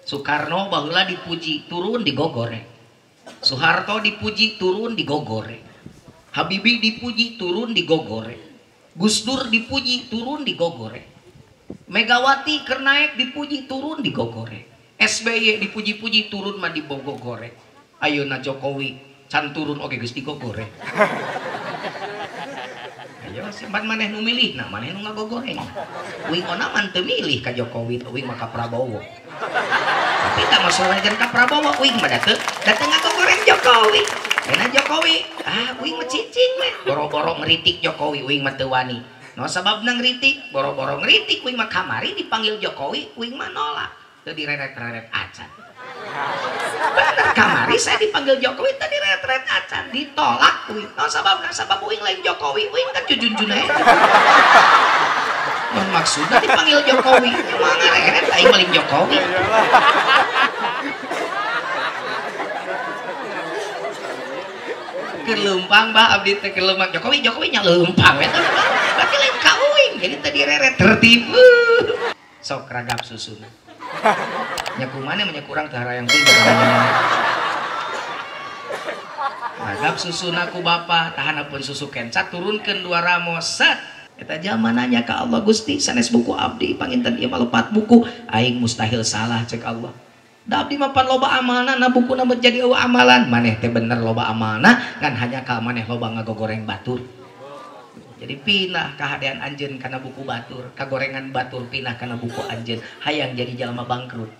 Soekarno baheula dipuji turun digogoreng. Soeharto dipuji turun digogoreng. Habibie dipuji turun digogoreng. Gus Dur dipuji turun digogoreng. Megawati keur naek dipuji turun digogoreng. SBY dipuji-puji turun mah dibogogoreng. Ayeuna Jokowi can turun oge geus digogoreng. Ayo simpan maneh nu milih, nah maneh nu ngagogoreng. Uing ona mah teu milih ka Jokowi, uing mah ka Prabowo. Tapi tak masalah jeung ka Prabowo, uing mah da teu ngagogoreng Jokowi. Enak Jokowi, ah uing mah cicing we. Boro-boro ngritik Jokowi, uing mah teu wani. No sababna ngritik, boro-boro ngritik uing mah kamari dipanggil Jokowi, uing mah nolak. Teu direret-reret acan. Bener kamari saya dipanggil Jokowi teu direret-reret acan, ditolak uing. No sababna sabab uing lain Jokowi, uing kan jujun-jun aja. Mun maksudna dipanggil Jokowi, mah ngareret aing paling Jokowi. Keur leumpang bah abdi teh keur leumpang Jokowi, Jokowi nya leumpang we teh. Berarti lain ka uing, jadi teu direret tertipu. Sok ragap susuna. Nya kumana mah nya kurang teh harayang teh. Ragap susuna ku bapa, tahanapun susu kenca turunkeun dua ramos set. Eta jalma nanya ka Allah, Gusti sanes buku abdi panginten ieu mah lepat buku aing mustahil salah cek Allah. Da abdi mah pan loba amalna na bukuna menjadi eueuh amalan. Maneh teh bener loba amalna ngan hanya ka maneh loba ngagogoreng batur. Jadi pindah kahadean anjeun kana buku batur, kagorengan batur pindah kana buku anjeun, hayang jadi jalma bangkrut.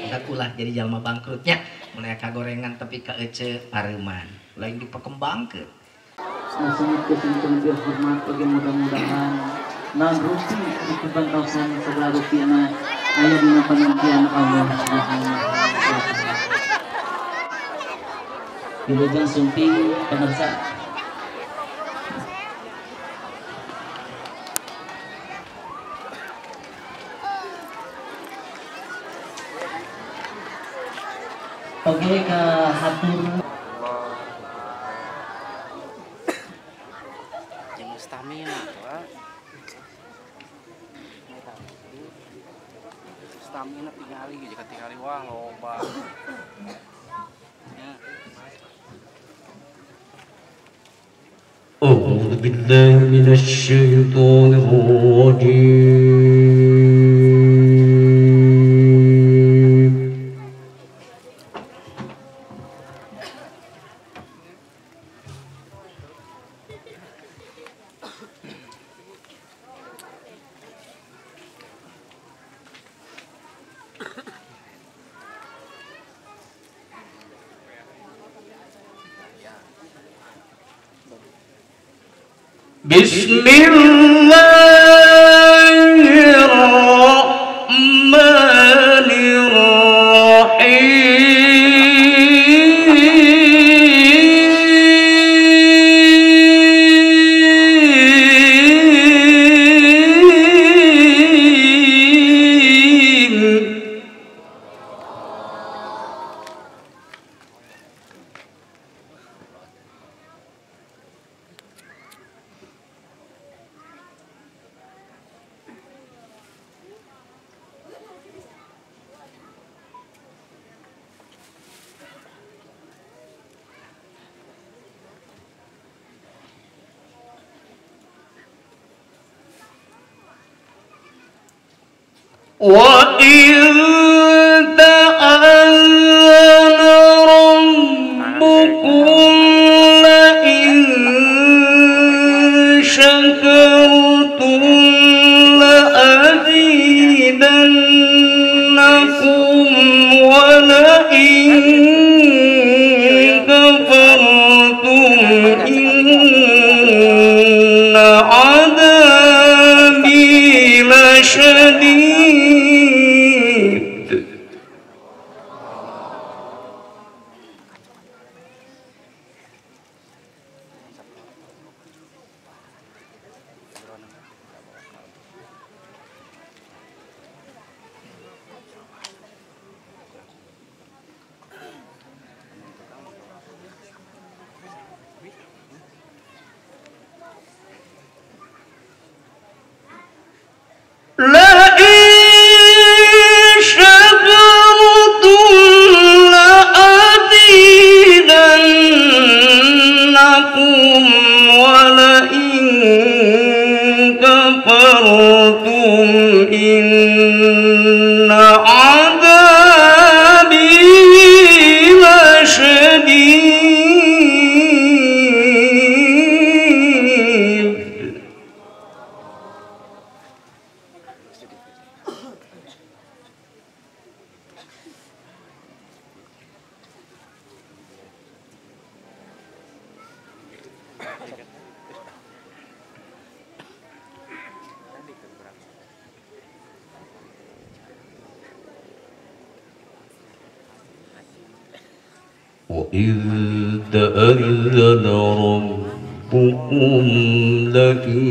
Enggak ulah jadi jalma bangkrutnya, mun aya kagorengan tapi ka ece pareuman, lain dipekembangkeun. Sangat kesentuhan hormat bagi mudah-mudahan non rupi diperbantosan segala rupina aya dina penantian Allah Subhanahu wa taala. Wilujeng sumping pemirsa. Oke ke hatur stamina, stamina tinggali gitu, tinggali wah loba. أعوذ بالله من الشيطان الرجيم. بسم الله الرحمن الرحيم. وإذ تأذن ربكم لئن شكرتم لأزيدنكم ولئن كفرتم إن عذابي لشديد. عذابي لشديد. وإذ تأذن ربكم لئن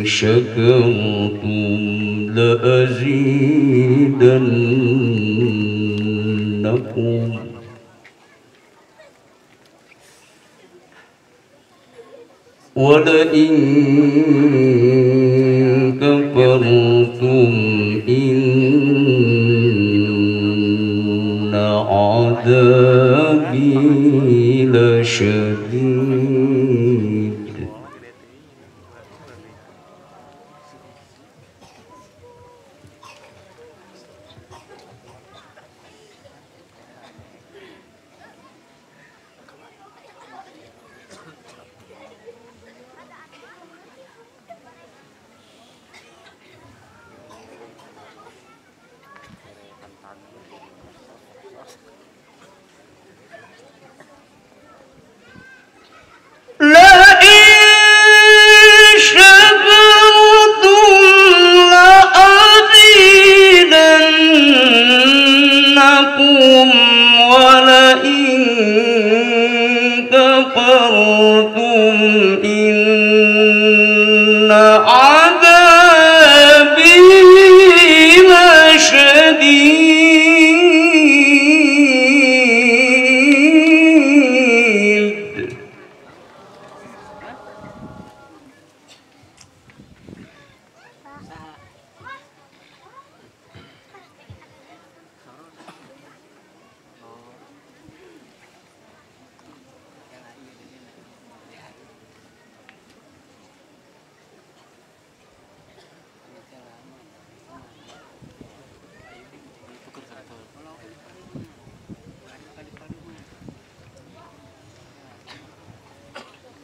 شكرتم لأزيدنكم ولئن كفرتم إن عذابي لشديد.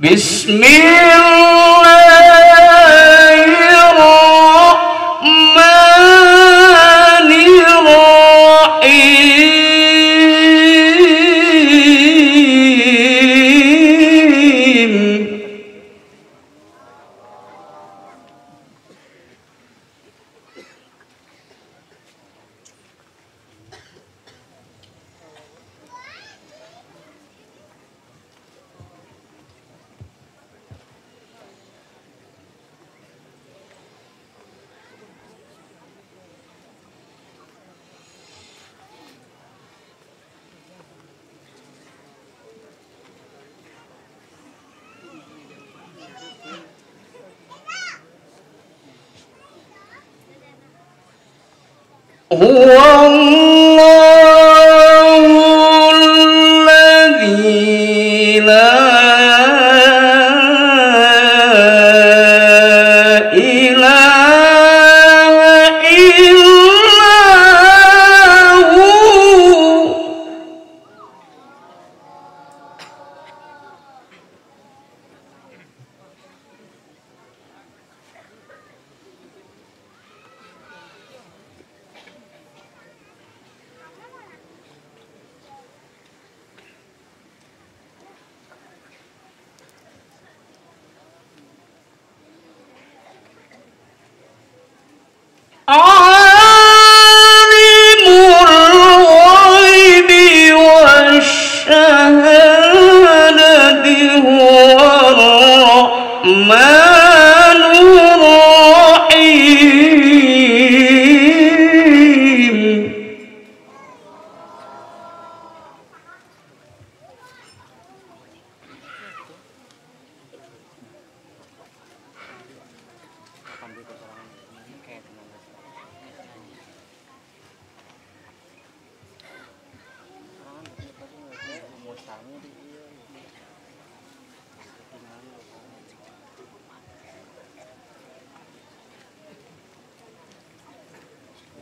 بسم الله الرحمن الرحيم. هو الله الذي لا إله إلا هو.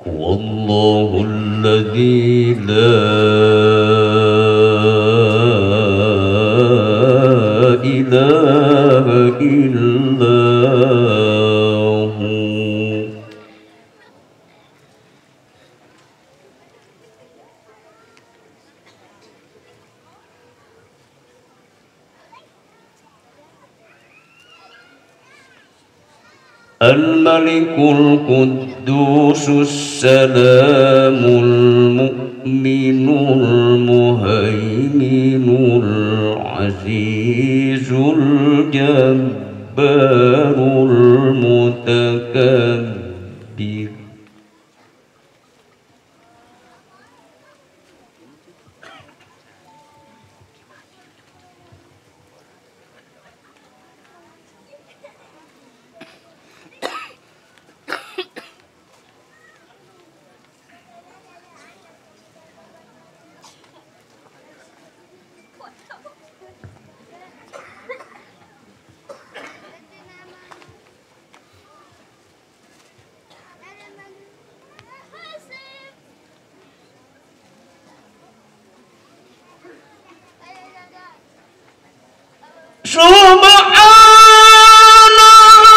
هو الله الذي لا إله إلا هو. الملك القدوس السلام المؤمن المهيمن العزيز الجبار المتكبر. سبحان الله.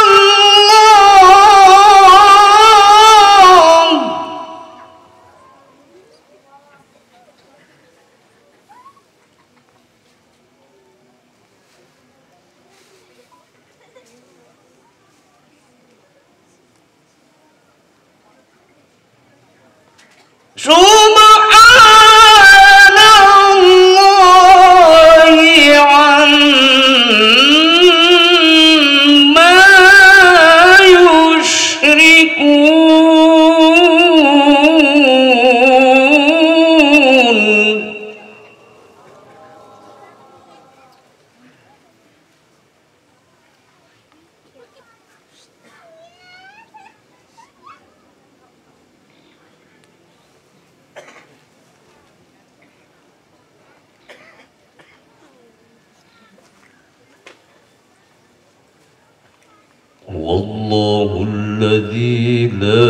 سبحان الله عما يشركون. هو الله الذي لا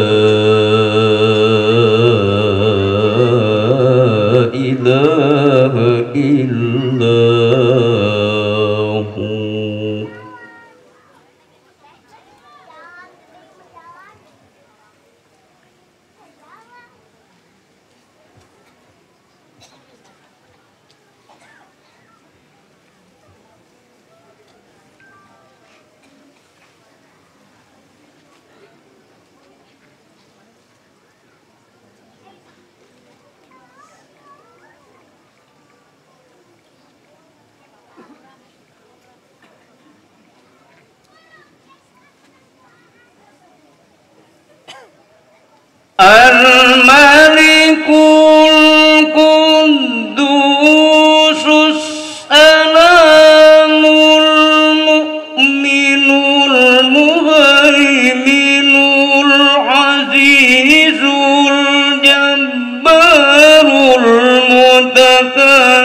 إله إلا هو. الملك القدوس السلام المؤمن المهيمن العزيز الجبار المتكبر.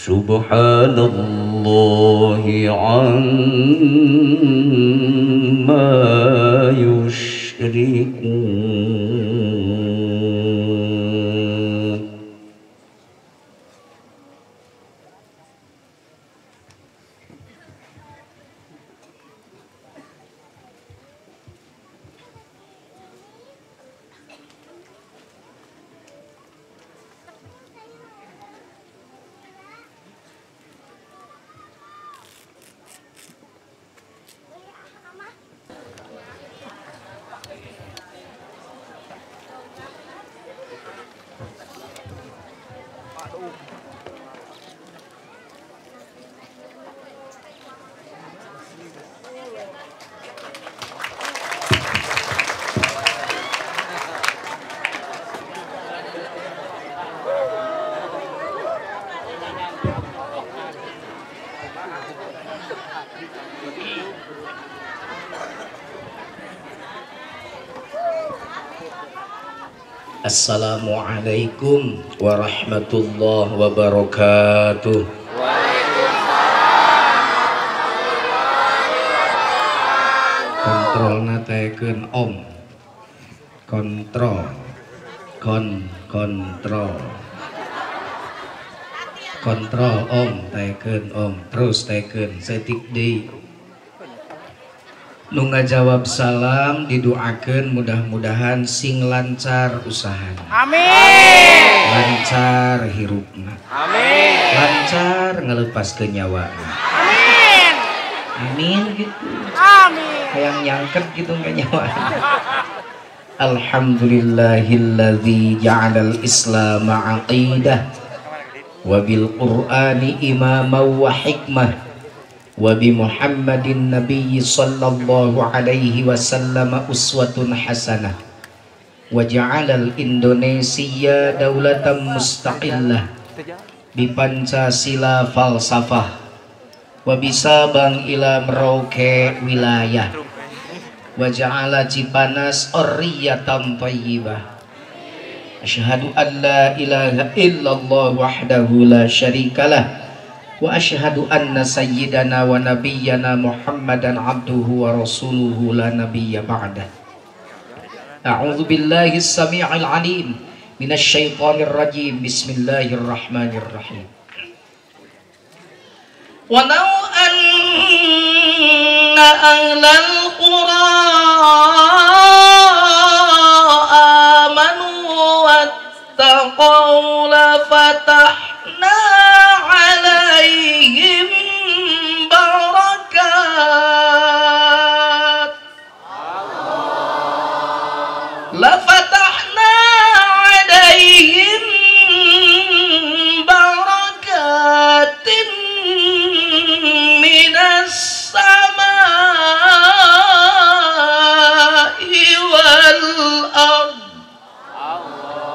سبحان الله. سبحان الله عما يشركون. Assalamualaikum warahmatullahi wabarakatuh. Waalaikumsalam. Kontrolna tekeun om. Kontrol. Kontrol. Kontrol om, tekeun om, terus tekeun setik deui. Nu ngajawab salam didoakeun mudah-mudahan sing lancar usahana. Amin. Lancar hirupna. Amin. Lancar ngalepaskeun nyawana. Amin. Amin gitu. Amin. Hayang nyangket gitu ka nyawa. Alhamdulillahilladzi ja'alal islama aqidah wa bil qur'ani imaman wa hikmah wa bi Muhammadin nabiyyi sallallahu alaihi wasallam uswatun hasanah wa ja'alal Indonesia daulatan mustaqillah bi Pancasila falsafah wa bisabang ila Merauke wilayah wa ja'ala Cipanas orriyatan thayyibah. Asyhadu an la ilaha illallah wahdahu la syarikalah wa asyhadu anna sayyidana wa nabiyyana Muhammadan abduhu wa rasuluhu la nabiyya ba'dah. A'udzu billahi as-sami'il 'alim minasy syaithanir rajim. Bismillahirrahmanirrahim. Walau anna ahlal qura amanu wattaqaw la fatahna alaihim barakat la fatahna alaihim barakatin minas samai wal ard.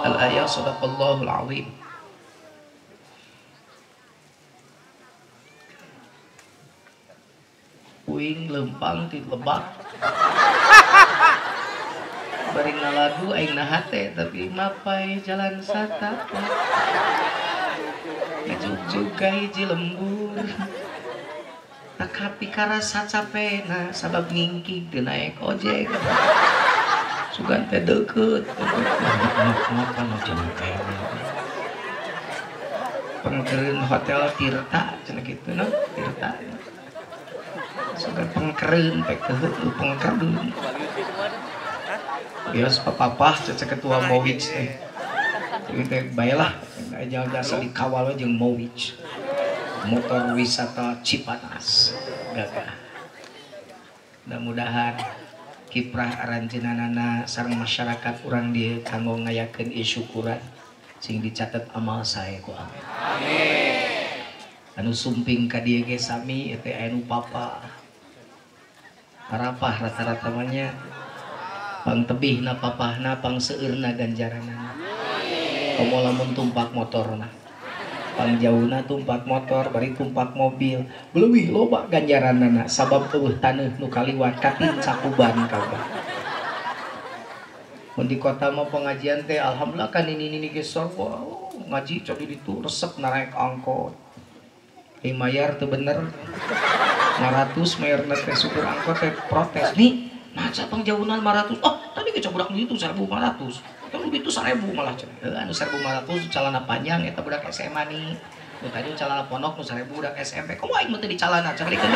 Al-ayat sadaqallahul azim. Uing lempang ti lebak bari ngalagu aing na hate tapi mapai jalan satapak ngajugjug ka hiji lembur tak hati karasa capena sabab ngingkig teu naek ojek sugan teh deukeut pengkereun hotel Tirta cenah kitu no Tirta sugan pengkereun teh keuheuh pengkereun bios papapah cecek ketua Mowich teh ieu teh baelah aja jasa dikawal we jeung Mowich motor wisata Cipanas gagah. Mudah-mudahan kiprah aranjeunanana sareng masyarakat urang dieu kanggo ngayakeun ieu syukuran sing dicatet amal sae ku amin. Amin. Anu sumping ka dieu ge sami teh aya nu papa parapah rata-rata mah nya pang tebihna papahna pang seueurna ganjaranana. Komo lamun tumpak motorna pang jauhna tumpak motor bari tumpak mobil leuwih loba ganjaranana sabab eueuh taneuh nu kaliwat katincakuban kabeh. Mun di kota mah pengajian teh alhamdulillah kan ini geus wow, ngaji cok di ditu resep naik angkot. Eh mayar teu bener 500 mayarna teh supir angkot teh protes nih nah pang jauhna 500 oh tadi ge budak nu itu 1500 kan itu 1000 malah cenah heuh anu 1500 calana panjang eta budak SMA nih nu tadi calana pondok nu 1000 budak SMP komo aing mah teu di calana cabalikeun.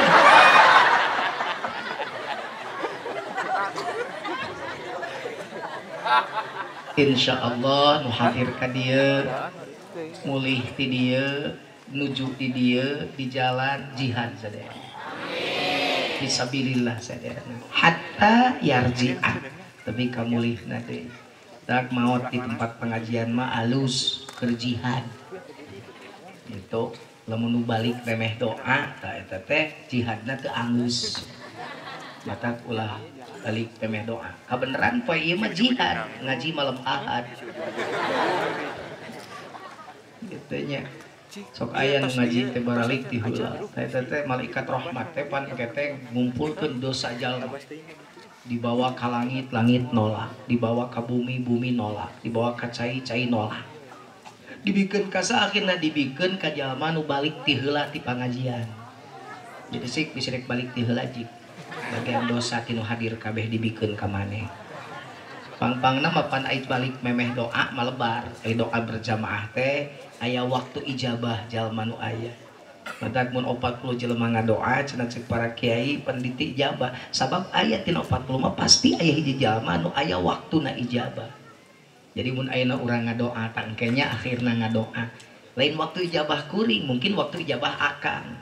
Insyaallah nu hadir ka dieu mulih ti dieu nuju di dieu di jalan jihad sadaya fisabilillah sadaya hatta yarji'a tapi kamulihna deui tak maot di tempat pengajian mah alus keur jihad gitu lamun nu balik remeh doa ta eta teh jihadna teu anggeus matak ulah balik remeh doa kabeneran poe ieu mah jihad ngaji malam Ahad gitu nya. Sok aya nu ngaji teh baralik ti heula. Eta teh malaikat rahmat teh pan engke teh ngumpulkeun dosa jalma. Dibawa ka langit, langit nolak. Dibawa ka bumi, bumi nolak. Dibawa ka cai, cai nolak. Dibikeun ka akhirna dibikeun ka jalma nu balik ti heula ti pangajian. Jadi sik bisa rek balik ti heula jik. Bagian dosa tinu hadir kabeh dibikeun ka maneh. Pangpangna mapan ait balik memeh doa malebar. Ai doa berjamaah teh aya waktu ijabah jalma nu aya. Matak mun 40 jelema ngadoa cenah cek para kiai penditi ijabah. Sabab aya tina 40 mah pasti aya hiji jalma nu aya waktuna ijabah. Jadi mun ayeuna urang ngadoa tangkenya akhirna ngadoa. Lain waktu ijabah kuring, mungkin waktu ijabah akang.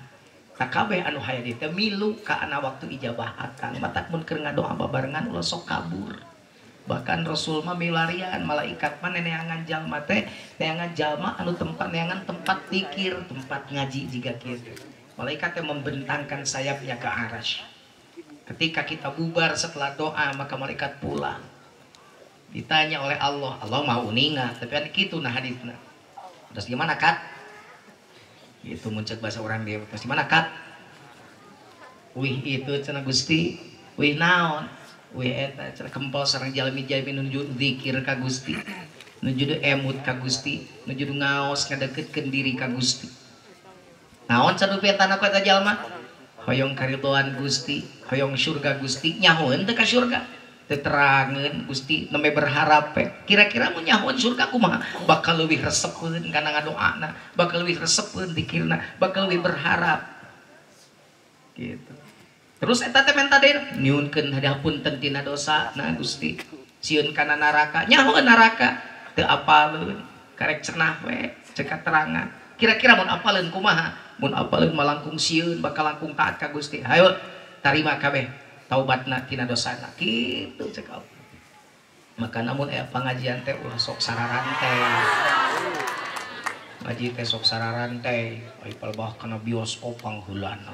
Takabeh anu haya di teh milu ka ana waktu ijabah akang. Matak mun keur ngadoa babarengan ulah sok kabur. Bahkan Rasul mah milarian, malaikat mah neneangan jalma teh, neangan jalma anu tempat neangan tempat zikir, tempat ngaji jiga kieu. Malaikat teh membentangkan sayapnya ke arasy. Ketika kita bubar setelah doa, maka malaikat pulang. Ditanya oleh Allah, Allah mau uninga, tapi kan kitu nah hadisna. Terus gimana kat? Itu muncul bahasa orang dia. Terus gimana kat? Wih itu cenah Gusti, wih naon? Wih eta cenah kempol sareng jalmi-jalmi nuju zikir ka Gusti, nuju emut ka Gusti, nuju ngaos ngadeukeutkeun diri ka Gusti. Naon cenah pietana ku eta jalma? Hoyong karidhoan Gusti, hoyong surga Gusti, nyahoeun teu ka surga? Teu terangeun Gusti, nembe berharap we. Kira-kira mun nyahoeun surga kumaha? Bakal leuwih resepeun kana ngadoana, bakal leuwih resepeun zikirna, bakal leuwih berharap. Gitu. Terus eta teh menta deui nyuhunkeun hapunten tina dosa na Gusti. Sieun kana neraka, nyahoeun neraka teu apaleun, karek cenah we cek katerangan. Kira-kira mun apaleun kumaha? Mun apaleun mah langkung sieun, bakal langkung taat ka Gusti. Hayo tarima kabeh taubatna tina dosana. Kitu cek Allah. Maka namun aya pangajian teh ulah sok sararantai. Ngaji teh sok sararantai, ai palbah kana bioskop pangheulana.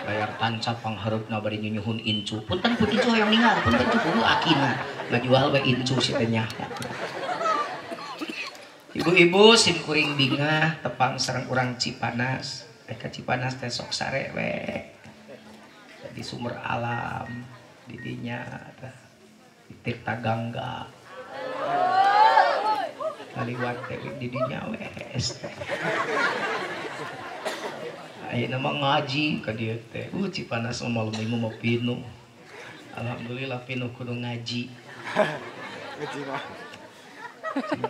Layar tancap panghareupna bari nyunyuhun incu. Punten pun incu hoyong ningal, punten cukup akina. Ngajual we incu si teh nyaho. Ibu-ibu sim kuring bingah tepang sareng urang Cipanas. Ka Cipanas teh sok sare we. Di sumber alam di dinya teh di Tirta Gangga. Kaliwat teh di dinya we teh. Ayeuna mah ngaji ka dieu teh. Cipanas mah malum minggu mah pinuh. Alhamdulillah pinuh kudu ngaji. Ngaji mah.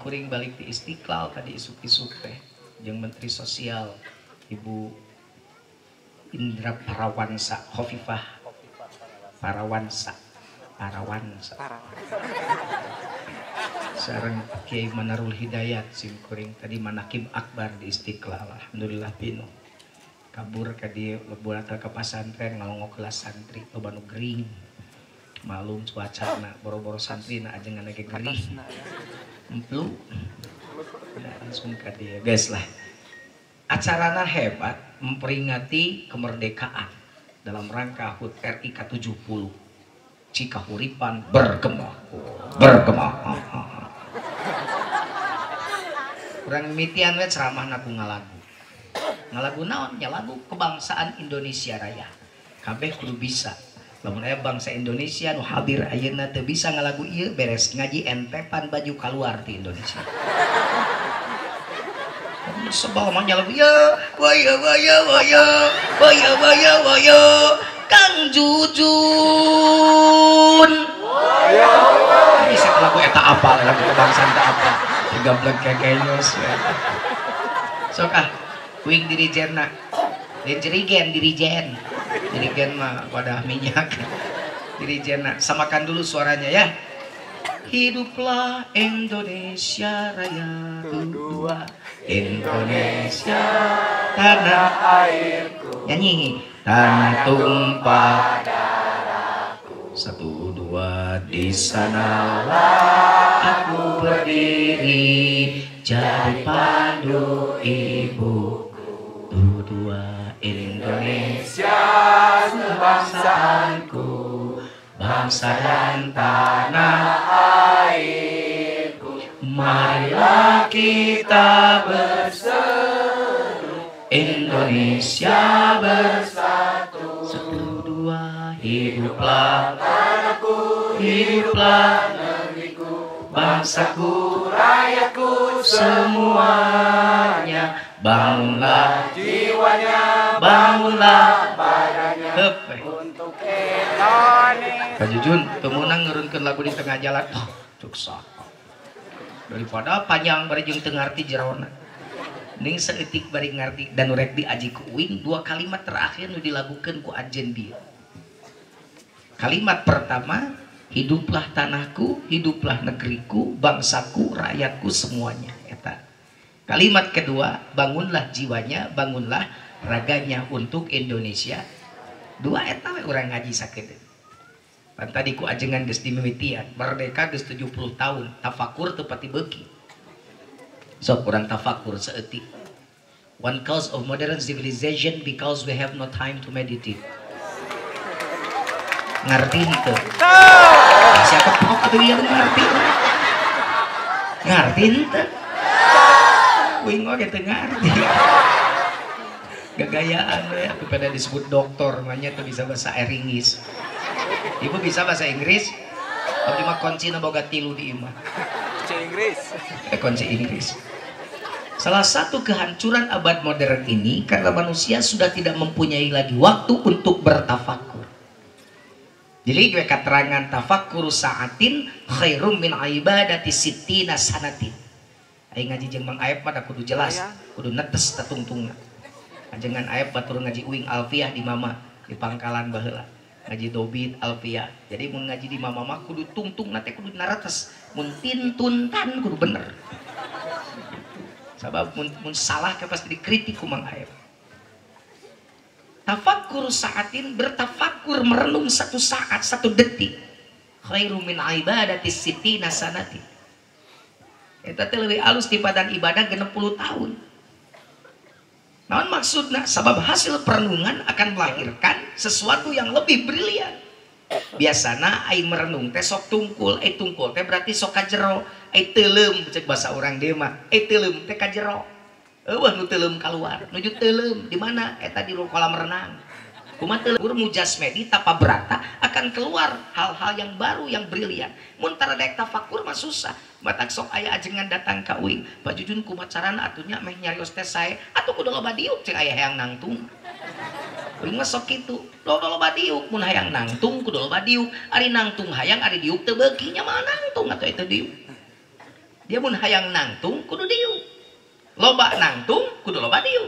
Kuring balik di Istiqlal tadi isuk-isuk teh jeung Menteri Sosial Ibu Indra Parawansa, Khofifah Parawansa, Parawansa. Sareng Kiai Manarul Hidayat sim kuring tadi manakib akbar di Istiqlal. Alhamdulillah pinuh. Kabur ka dieu leburan ka pasantren ngalongok kelas santri loba nu gering. Malum cuacana boro-boro santri na ajengan ge gering. Emplu. Ya, langsung ka dieu guys lah. Acarana hebat memperingati kemerdekaan dalam rangka HUT RI ke-70. Cikahuripan bergema. Bergema. Urang mimitian we ceramahna ku ngalagu. Ngalagu naon? Nya lagu kebangsaan Indonesia Raya. Kabeh kudu bisa. Lamun aya bangsa Indonesia nu hadir ayeuna teu bisa ngalagu ieu beres ngaji entepan baju kaluar ti Indonesia. Sebal mah nyalagu ieu, waya waya waya, waya waya waya, Kang Jujun. Waya. Bisa lagu eta apa? Lagu kebangsaan teh apa? Digablek kekenyos. Sok ah, kuing dirijenna. Dirijen, dirijen. Dirijen mah wadah minyak. Dirijenna, samakan dulu suaranya ya. Hiduplah Indonesia Raya, dua Indonesia tanah airku. Nyanyi tanah tumpah darahku. 1 2 di sanalah aku berdiri jadi pandu ibuku. 2 Indonesia kebangsaanku, bangsa dan tanah airku. Marilah kita berseru, Indonesia bersatu. 1 2 hiduplah tanahku, hiduplah negeriku, bangsaku, rakyatku semuanya. Bangunlah jiwanya, bangunlah badannya untuk Indonesia. Pak Jujun, temenang ngerunkeun lagu di tengah jalan. Oh, cuk saha. Daripada panjang bari jeung teu ngarti jerona. Ning saeutik bari ngarti dan rek diaji ku uing dua kalimat terakhir nu dilagukeun ku anjeun bieu. Kalimat pertama, hiduplah tanahku, hiduplah negeriku, bangsaku, rakyatku semuanya. Eta. Kalimat kedua, bangunlah jiwanya, bangunlah raganya untuk Indonesia. Dua eta we urang ngaji sakedeung. Pan tadi ku ajengan geus dimimitian, merdeka geus 70 tahun, tafakur teu pati beuki. Sok urang tafakur saeutik. One cause of modern civilization because we have no time to meditate. Ngerti henteu? Siapa pokok atuh ieu ngerti? Ngerti henteu? Uing oge teu ngarti. Gagayaan we atuh pada disebut doktor mah nya teu bisa bahasa Inggris. Ibu bisa bahasa Inggris? Abdi mah kuncina boga 3 di imah. Kunci Inggris. Kunci Inggris. Salah satu kehancuran abad modern ini karena manusia sudah tidak mempunyai lagi waktu untuk bertafakur. Jadi gue keterangan tafakur saatin khairum min ibadati sittina sanatin. Aing ngaji jeung Mang Aep mah kudu jelas, kudu netes tatungtungna. Ajengan Aep batur ngaji uing alfiah di mama di pangkalan baheula. Ngaji dobit alfiah. Jadi mun ngaji di mama mah kudu tungtungna teh kudu naretes, mun tintuntan kudu bener. Sabab mun salah ke pasti dikritik ku Mang Aep. Tafakur saatin, bertafakur merenung satu saat, satu detik. Khairu min ibadati sittina sanati. Eta teh leuwih alus tipadan ibadah 60 tahun. Naon maksudna? Sabab hasil perenungan akan melahirkan sesuatu yang lebih brilian. Biasana ai merenung teh sok tungkul, ai tungkul teh berarti sok kajero, ai teuleum cek bahasa urang dieu mah, ai teuleum teh kajero. Eueuh nu teuleum kaluar, nuju teuleum di mana? Eta di kolam renang. Kumaha teuleum mujasmedi tapa berata akan keluar hal-hal yang baru yang brilian. Mun tara daek tafakur mah susah. Matak sok aya ajengan datang ka uing, Pak Jujun kumaha carana atuh nya meh nyarios teh sae atuh kudu loba diuk cek aya hayang nangtung. Uing mah sok kitu, loba diuk mun hayang nangtung kudu loba diuk, ari nangtung hayang ari diuk teu beuki nya mah nangtung atuh eta diuk. Dia mun hayang nangtung kudu diuk. Loba nangtung kudu loba diuk.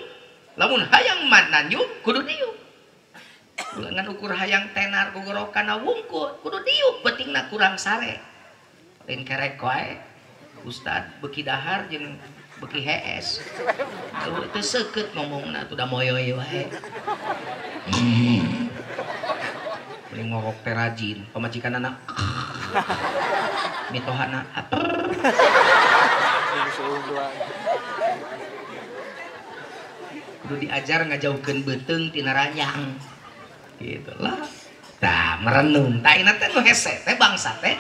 Lamun hayang mananyum kudu diuk. Ulangan ukur hayang tenar gogorokan wungkul kudu diuk pentingna kurang sare. Lain kerek wae. Ustad beuki dahar jeung beuki hees. Tuh teu seukeut ngomongna atuh da moyoy wae. Mending ngorok teh rajin, pamajikanana mitohana aper. Kudu diajar ngajauhkeun beuteung tina ranjang. Gitu lah. Tah merenung. Tah ina teh nu hese teh bangsa teh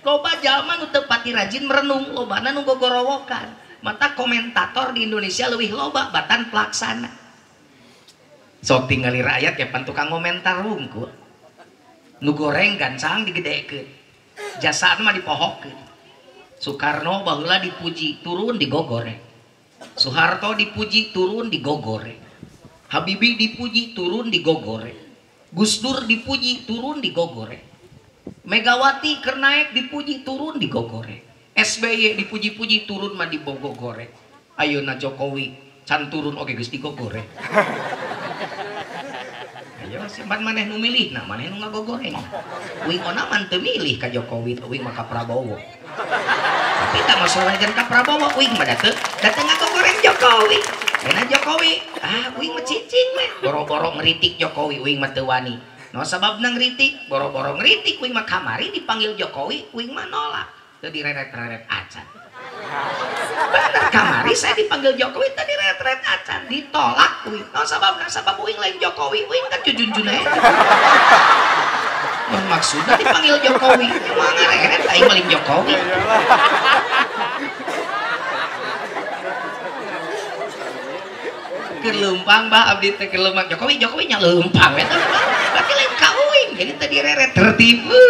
loba jalma nu teu pati rajin merenung, lobana nu gogorowokan. Mata komentator di Indonesia leuwih loba batan pelaksana. Sok tingali rakyat ya pan tukang komentar wungkul. Nu goreng gancang digedekeun. Jasaan mah dipohokeun. Soekarno baheula dipuji, turun digogoreng. Soeharto dipuji, turun digogoreng. Habibie dipuji, turun digogoreng. Gus Dur dipuji, turun digogoreng. Megawati keur naek dipuji, turun digogoreng. SBY dipuji-puji, turun mah dibogogoreng. Ayeuna Jokowi can turun oge geus digogoreng. Ayo simpan maneh nu milih, nah maneh nu ngagogoreng. Uing ona mah teu milih ka Jokowi, uing mah ka Prabowo. Tapi tak masalah jeung ka Prabowo, uing mah da teu ngagogoreng Jokowi. Enak Jokowi, ah uing mah cicing we. Boro-boro ngritik Jokowi, uing mah teu wani. No sababna ngritik, boro-boro ngritik uing mah kamari dipanggil Jokowi, uing mah nolak. Teu direret-reret acan. Bener kamari saya dipanggil Jokowi tadi direret-reret acan, ditolak uing. No sababna sabab uing lain Jokowi, uing kan jujun Junaedi. Mun maksudna dipanggil Jokowi, mah ngareret aing maling Jokowi. Keur leumpang bah abdi teh keur leumpang Jokowi, Jokowi nya leumpang we teh. Berarti lain ka uing, jadi tadi reret tertipu.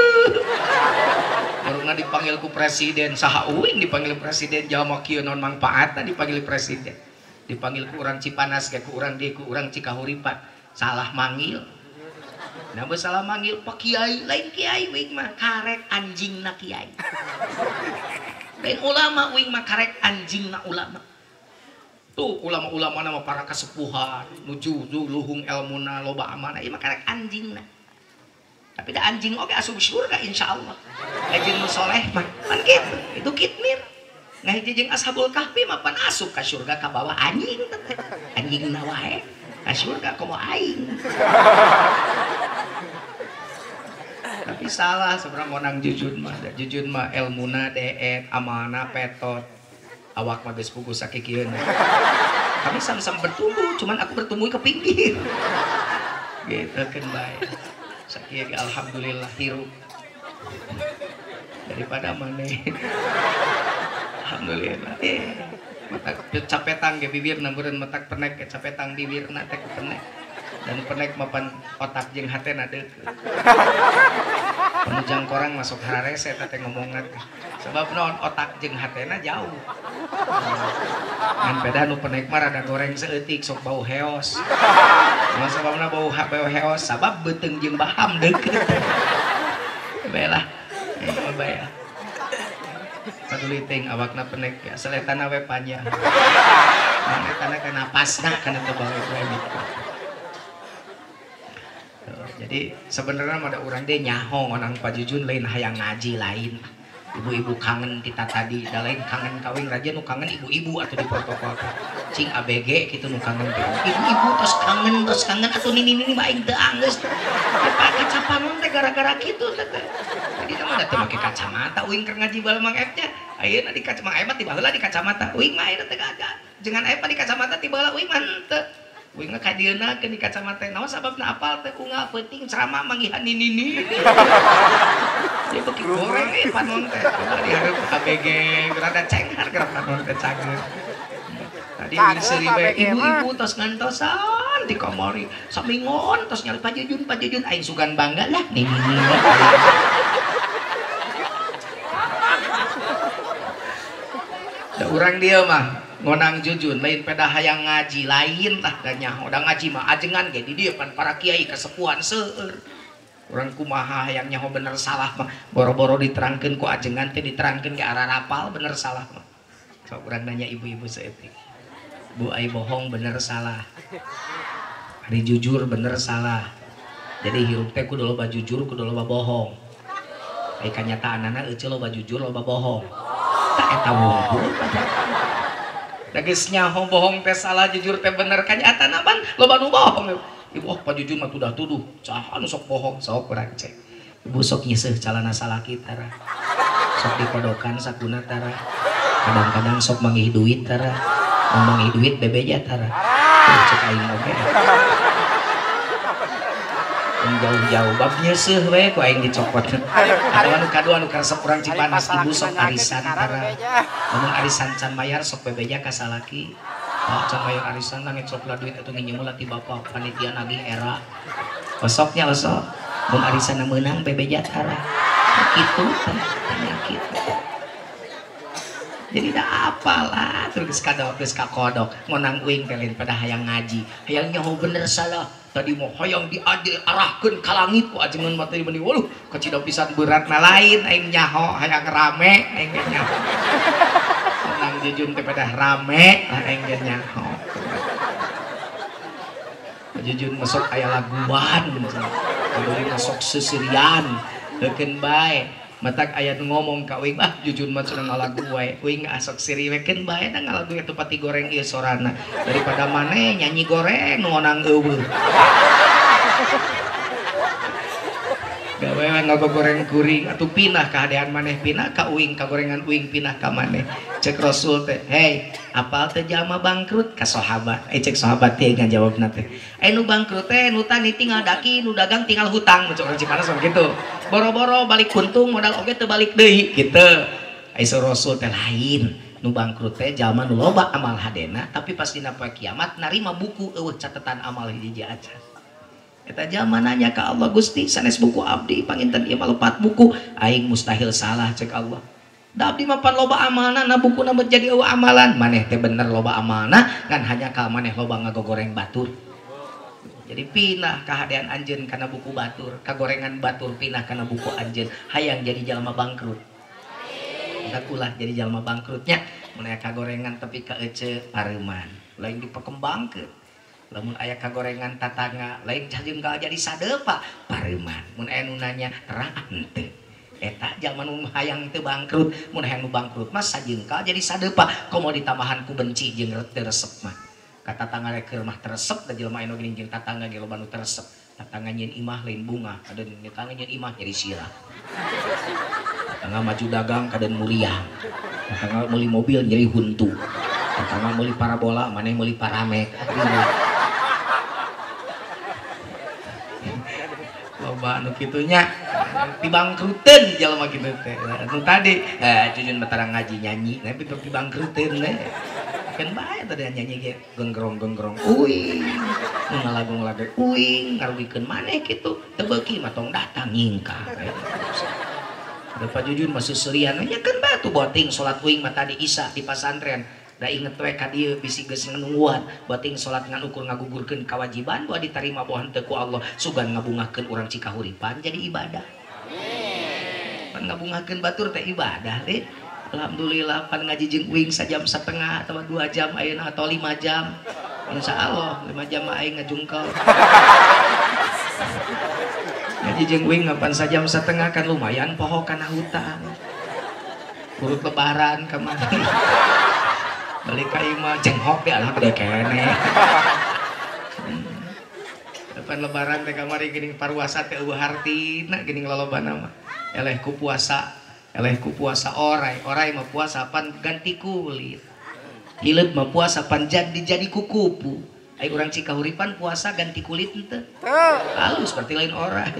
presiden saha uing dipanggil presiden jalma kieu naon mangpaatna dipanggil presiden. Dipanggil ku urang Cipanas ge ku urang dieu ku urang Cikahuripan. Salah manggil. Nah salah manggil Pak Kiai, lain kiai uing mah karek anjingna kiai. Lain ulama uing mah karek anjingna ulama. Tuh ulama-ulama nama para kesepuhan, nuju luhung elmuna loba amanah, ieu mah karek anjingna. Tapi da anjing oge asup surga insyaallah. Anjing nu soleh mah pan kitu, itu kitmir. Ngahiji jeung Ashabul Kahfi mah pan asup ka surga ka bawah anjing teh. Anjingna wae ka surga komo aing. Tapi salah sebenarnya ngonang jujur mah, jujur mah elmuna deet, amanah petot. Awak mah geus puguh sakikieun. Kami sama-sama bertumbuh, cuman aku bertumbuh ke pinggir. Gitu kan bae. Sakieu ge alhamdulillah hirup. Daripada maneh. Alhamdulillah. Matak capetang ge bibirna meureun matak penek ge capetang bibirna teh ku penek. Dan penek mapan otak jeung hatena deukeut. Panujang korang masuk hararese eta teh ngomongna teh. Sebab naon otak jeung hatena jauh. Ngan beda nu penek mah rada goreng saeutik sok bau heos. Mun sababna bau heos sabab beuteung jeung baham deukeut. Bae lah. Bae. Paduli teuing awakna penek ya seletana we panjang. Etana teh napasna kana teu bau we. Jadi sebenarnya ada orang deh nyaho ngonang Pak Jujun lain hayang ngaji lain. Ibu-ibu kangen kita tadi, da lain kangen kawin raja nu kangen ibu-ibu atau di protokol cing ABG gitu nu kangen ibu-ibu tos kangen atau nini-nini mah aing teu anggeus. Pak kacapanon teh gara-gara kitu teh. Jadi mah teu make kacamata uing keur ngaji bala Mang Ep nya. Ayeuna di kacamata Mang Ep mah tiba heula di kacamata uing mah ayeuna teh jangan Ep di kacamata tiba heula uing mah henteu. Uing mah kadieuna keun di kacamata naon sababna apal teh unggal peuting ceramah manggihan nini-nini. Dia beuki goreng eh panon teh. Di hareup ABG rada cenghar keur panon teh cager. Tadi seuri bae ibu-ibu tos ngantosan di kamari samingon tos nyali Pak Jujun aing sugan bangga lah nini-nini. Da urang dieu mah ngonang Jujun lain peda hayang ngaji lain tah da nyaho da ngaji mah ajengan ge di dieu pan para kiai kasepuhan seueur. Urang kumaha hayang nyaho bener salah mah boro-boro diterangkeun ku ajengan teh diterangkeun ge ararapal bener salah mah. Sok urang nanya ibu-ibu saeutik. Bu ai bohong bener salah. Ari jujur bener salah. Jadi hirup teh kudu loba jujur kudu loba bohong. Ai kanyataanana euceu loba jujur loba bohong. Tah eta wungkul. Da geus nyaho bohong teh salah jujur teh bener kanyataanna pan loba nu bohong. Ibu oh Pak Jujun mah tudah-tuduh saha nu sok bohong sok urang cek. Ibu sok nyiseuh calana salaki tara. Sok dikodokan sakuna tara. Kadang-kadang sok manggih duit tara. Mun manggih duit bebeja tara. Cek aing oge. Jauh-jauh bab nyeseuh we ku aing dicopot. Atawa nu kadua nu karesep urang Cipanas ibu sok arisan tara. Mun arisan can mayar sok bebeja ka salaki. Oh, can mayar arisan langit sok lah duit atuh nginjem lah ti bapak panitia nagih era. Osoknya osok. Mun arisan meunang bebeja tara. Kitu teh kitu. Jadi dah apalah terus kadok terus kakodok ngonang uing teh lain pada hayang ngaji, hayang nyaho bener salah. Tadi mau hayang diadil arahkeun ka langit ku ajengan mah teh meni waduh kacida pisan beratna lain aing nyaho hayang rame aing ge nyaho. Ngonang Jujun teh pada rame aing ge nyaho. Jujun masuk aya laguan paduli masuk seserian heukeun bae. Matak aya nu ngomong ka uing ah Jujun mah cenah ngalagu wae uing asok siri we keun bae da ngalagu eta pati goreng ieu sorana daripada maneh nyanyi goreng nu ngonang eueuh. Gawe we ngagogoreng kuring atuh pinah kahadean maneh pinah ka uing ka gorengan uing pinah ka maneh. Cek Rasul teh hey apal teh jalma bangkrut ka sahabat cek sahabat teh ngajawabna teh nu bangkrut teh nu tani tinggal daki nu dagang tinggal hutang mun urang Cipanas mah kitu. Boro-boro balik untung modal oge teu balik deui kitu. Ai Rasul teh lain nu bangkrut teh jalma nu loba amal hadena tapi pas dina poe kiamat narima buku eueuh catatan amal hiji acan. Eta jalma nanya ka Allah Gusti sanes buku abdi panginten ieu mah lepat buku aing mustahil salah cek Allah. Da abdi mah pan loba amalna na bukuna menjadi eueuh amalan. Maneh teh bener loba amalna ngan hanya ka maneh loba ngagogoreng batur. Jadi pindah kahadean anjeun kana buku batur, kagorengan batur pindah kana buku anjeun, hayang jadi jalma bangkrut. Ulah jadi jalma bangkrutnya, mun aya kagorengan tapi ka ece pareuman, lain dipekembangkeun. Lamun aya kagorengan tatangga, lain sajengkal jadi sadepa pareuman. Mun aya nu nanya terang henteu. Eta jalma nu hayang teu bangkrut, mun hayang nu bangkrut mah sajengkal jadi sadepa, komo ditambahan ku benci jeung teu resep mah. Ka tatangga keur mah teresep da jelema anu geuning jeung tatangga ge loba nu teresep. Tatangga nyieun imah lain bunga, kadeun tetangga nyieun imah jadi sirah. Tetangga maju dagang kadeun muriang. Tetangga meuli mobil jadi huntu. Tetangga meuli parabola maneh meuli paramek. Loba anu kitu nya dibangkruteun jalma kitu teh. Anu tadi Jujun batara ngaji nyanyi tapi dibangkruteun teh. Kan bae tadi nyanyi ge genggrong-genggrong uing, nu ngalagu-ngalagu uing ngarugikeun maneh kitu. Teu beuki mah tong datang nyingkah. Da Pak Jujun mah seuseurian nya kan batu boting salat uing mah tadi Isya di pasantren. Da inget we ka dieu bisi geus nungguan bating salat ngan ukur ngagugurkeun kewajiban boa ditarima boa henteu ku Allah sugan ngabungahkeun urang Cikahuripan jadi ibadah. Amin. Pan ngabungahkeun batur teh ibadah leuh. Alhamdulillah pan ngaji jeung uing sajam setengah atau 2 jam ayeuna atau 5 jam. Insyaallah 5 jam mah aing ngajungkel. Ngaji jeung uing ngapan sajam setengah kan lumayan poho kana hutang. Urut lebaran kamari. Balik ka imah jenghok di alah gede keneh. Depan lebaran teh kamari geuning paruasa teh eueuh hartina geuning lolobana mah. Eleh ku puasa orai, orai mah puasa pan ganti kulit. Hileud mah puasa pan jadi kukupu. Ai urang Cikahuripan puasa ganti kulit henteu. Halus berarti lain orai.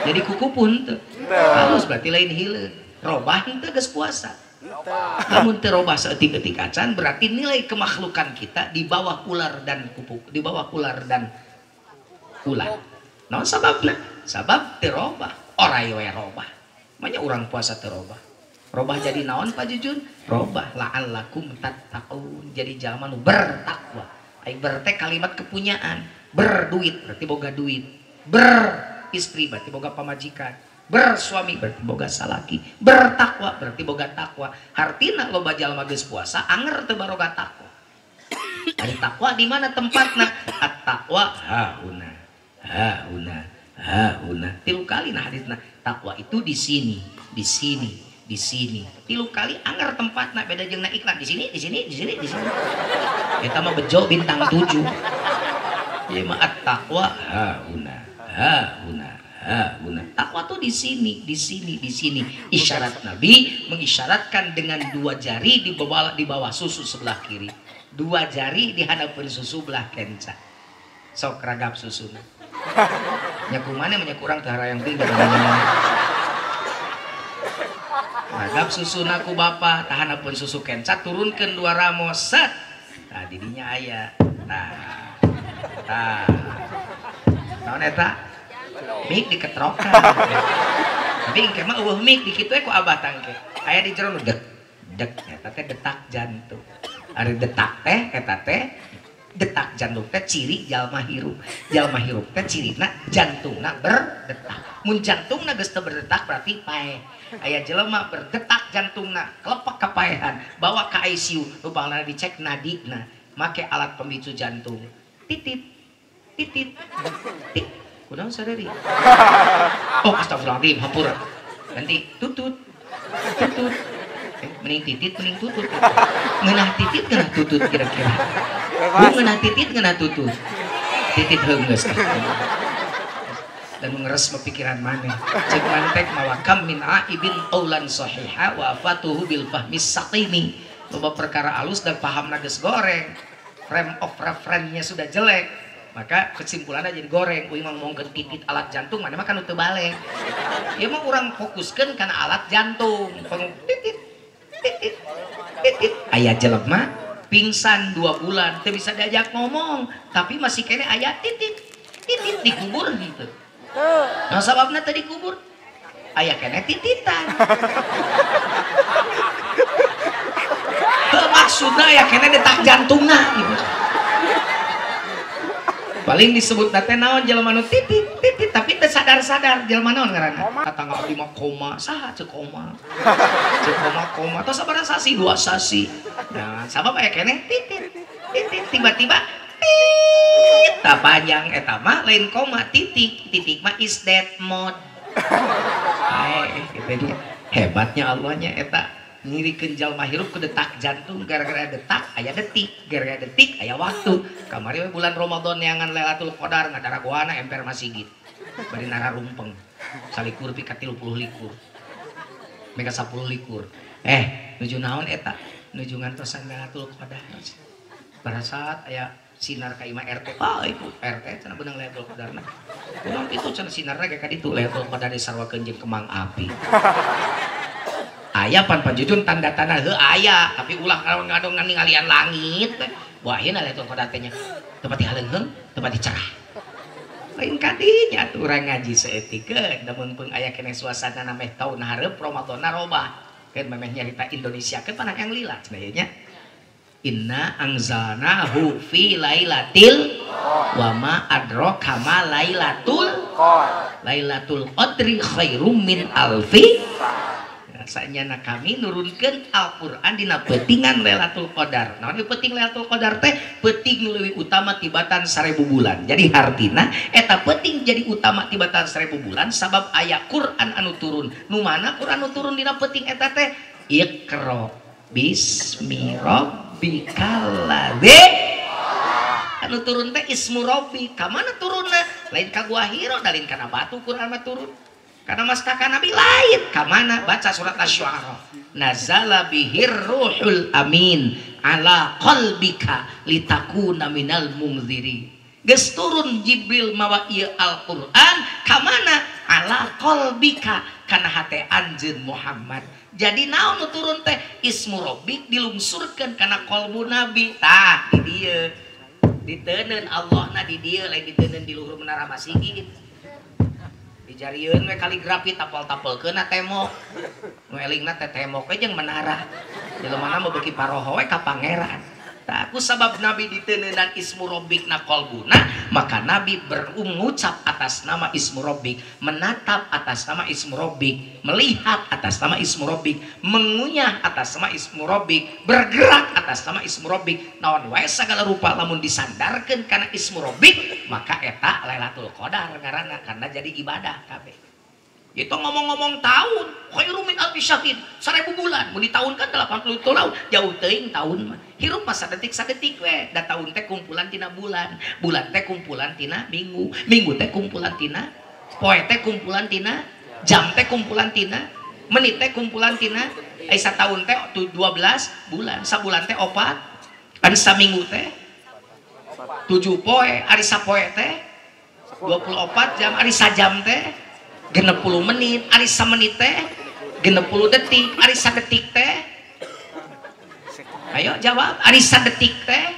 Jadi kukupu henteu. Halus berarti lain hileud. Robah henteu geus puasa. Namun terobah seetik-etik acan berarti nilai kemakhlukan kita di bawah ular dan kupu, di bawah ular dan ular. Naon sababna? Sabab terobah, orai we robah. Banyak orang puasa terobah. Robah jadi naon Pak Jujun? Robah la'allakum tattaqun. Jadi jalma nu bertakwa. Ai ber teh kalimat kepunyaan, berduit berarti boga duit, beristri berarti boga pamajikan. Bersuami berarti boga salaki, bertakwa berarti boga takwa. Hartina loba jalma geus puasa anger teu baroga takwa. Ari takwa di mana tempatna? At-taqwa hauna, hauna, hauna. 3 kali nah hadisna. Takwa itu di sini, di sini, di sini. 3 kali anger tempatna beda jeung na iklan di sini, di sini, di sini, di sini. Eta mah bejo bintang 7. Ieu mah at-taqwa hauna, hauna. Guna. Takwa tuh di sini, di sini, di sini. Isyarat Nabi mengisyaratkan dengan 2 jari di bawah susu sebelah kiri, 2 jari di hadapan susu belah kenca. Sok ragap susuna. Nyaku mana menyaku urang teh harayang teuing. Ragap susuna ku bapa, tahanapeun susu kenca turunkeun 2 ramo set. Tah didinya aya. Tah. Tah. Naon eta? Mik diketrokan. Tapi engke mah eueuh mik di kitu we ku abah tangke. Aya di jero nu dek dek eta teh detak jantung. Ari detak teh eta teh detak jantung teh ciri jalma hirup. Jalma hirup teh cirina jantungna berdetak. Mun jantungna geus teu berdetak berarti paeh. Aya jelema berdetak jantungna kelepek kapaehan, bawa ka ICU, rupana dicek nadina, make alat pemicu jantung. Titit titit tit. Kunaon sadari? Oh, astagfirullahaladzim, hampura. Ganti tutut. Tutut. Mending titit, mending tutut. Ngeunah titit, ngeunah tutut kira-kira. Bu ngeunah titit, ngeunah tutut. Titit heunggeus. Dan ngeres pikiran maneh. Cek mantek mawa kam min aibin qaulan sahiha wa afatuhu bil fahmis saqimi. Loba perkara alus dan pahamna geus goreng. Frame of reference-nya sudah jelek. Maka kesimpulannya jadi goreng. Uing ngomongkeun titit alat jantung mana mah kan teu balik. Ieu mah urang fokuskeun kana alat jantung. Titit titit titit. Aya jelema pingsan 2 bulan teu bisa diajak ngomong, tapi masih kene aya titit titit dikubur gitu. Nah sababna teu dikubur. Aya keneh tititan. Heuh maksudna aya keneh detak jantungna gitu. Paling disebut teh naon jelema nu titit titit tapi teu sadar-sadar jelema naon ngaranna? Tatangga abdi mah koma, saha ceuk koma? Ceuk koma koma tos sabaraha sasi? 2 sasi. Nah, sabab aya keneh titit titit tiba-tiba tit tah panjang eta mah lain koma titik titik mah is dead mode. Gitu nya. Hebatnya Allahnya eta ngirikeun jalma hirup ku detak jantung gara-gara detak aya detik gara-gara detik aya waktu. Kamari we bulan Ramadan neangan Lailatul Qadar ngadaragoana emper masigit bari nararumpeng salikur pi ka 30 likur mega 10 likur nuju naon eta nuju ngantosan Lailatul Qadar. Pada saat aya sinar ka imah RT, ah ibu RT cenah beunang Lailatul Qadarna. Kunaon kitu cenah sinarna ge ka ditu Lailatul Qadar disarwakeun jeung kembang api. Aya pan panjujun tanda-tanda heuh aya, tapi ulah ngadong ningalian langit teh. Wah ayeuna Lailatul Qadar teh nya teu pati haleungheung, teu pati cerah. Lain kadinya atuh urang ngaji saeutik da meungpeung aya keneh suasana meh taun hareup Ramadanna robah. Keun memeh nyarita Indonesia keun panah yang lila cenah ieu nya. Inna anzalnahu fi lailatil wa ma adraka ma lailatul lailatul qadri khairum min alfi. Sanyana kami nurunkeun Al-Qur'an dina peutingan Lailatul Qadar. Naon ieu peuting Lailatul Qadar teh? Peuting leuwih utama tibatan 1000 bulan. Jadi hartina eta peuting jadi utama tibatan 1000 bulan sabab aya Qur'an anu turun. Nu mana Qur'an anu turun dina peuting eta teh? Iqra bismi rabbikal ladzi. Anu turun teh ismu rabbi. Ka mana turunna? Lain ka gua Hira, lain kana batu Qur'an mah turun. Karena mastaka Nabi lain. Ka mana? Baca surat Asy-Syu'ara. Nazala bihir ruhul amin ala qalbika litakuna minal munzirin. Geus turun Jibril mawa ieu Al-Qur'an ka mana? Ala qalbika kana hate anjeun Muhammad. Jadi naon nu turun teh ismu rabbik dilungsurkeun kana qalbu Nabi. Tah di dieu. Diteunkeun Allahna di dieu lain diteunkeun di luhur menara masigit. Dijarieun we kaligrafi tapel-tapelkeun temok. Nu elingna teh temok we jeung menara. Jelemana mah beuki paroho we ka pangeran. Tah ku sabab Nabi diteuneunan ismu rabbik na qalbuna, maka Nabi berucap atas nama ismu rabbik, menatap atas nama ismu rabbik, melihat atas nama ismu rabbik, mengunyah atas nama ismu rabbik, bergerak atas nama ismu rabbik. Naon wae sagala rupa lamun disandarkeun kana ismu rabbik, maka eta Lailatul Qadar ngaranna karena jadi ibadah kabeh. Itu ngomong-ngomong tahun, khairu min alfi syahrin, 1000 bulan, mun ditaunkan 80 tahun, jauh teuing tahun mah. Hirup mah sadetik-sadetik we, da tahun teh kumpulan tina bulan, bulan teh kumpulan tina minggu, minggu teh kumpulan tina poe teh kumpulan tina jam teh kumpulan tina menit teh kumpulan tina ai sataun teh 12 bulan, sabulan teh 4, ari saminggu teh 7 poe, ari sapoe teh 24 jam, ari sajam teh 60 menit, ari samenit teh 60 detik, ari sadetik teh ayo jawab, ari sadetik teh,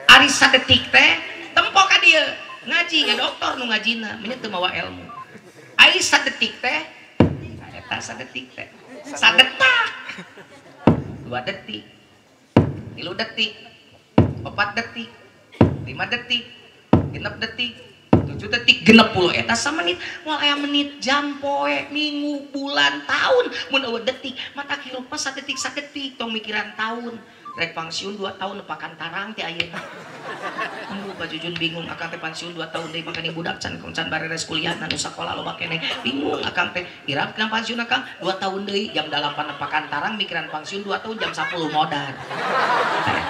ari sadetik teh tempo ka dieu ngaji ya doktor nu ngajina nya teu mawa ilmu. Ari sadetik teh eta sadetik teh sadetak 2 detik, 3 detik, 4 detik, 5 detik, 6 detik, 7 detik, 60 eta samenit. Moal aya menit, jam, poe, minggu, bulan, tahun mun eueuh detik. Mata hirup mah sadetik sadetik tong mikiran tahun. Rek pangsiun 2 tahun nepakan tarang teh ayeuna. Aduh Pak Jujun bingung akang teh pangsiun 2 tahun deui makani budak can can bareres kuliah nu sakola loba keneh. Bingung akang teh irap kana pangsiun akang 2 tahun deui jam 8 nepakan tarang mikiran pangsiun 2 tahun jam 10 modar.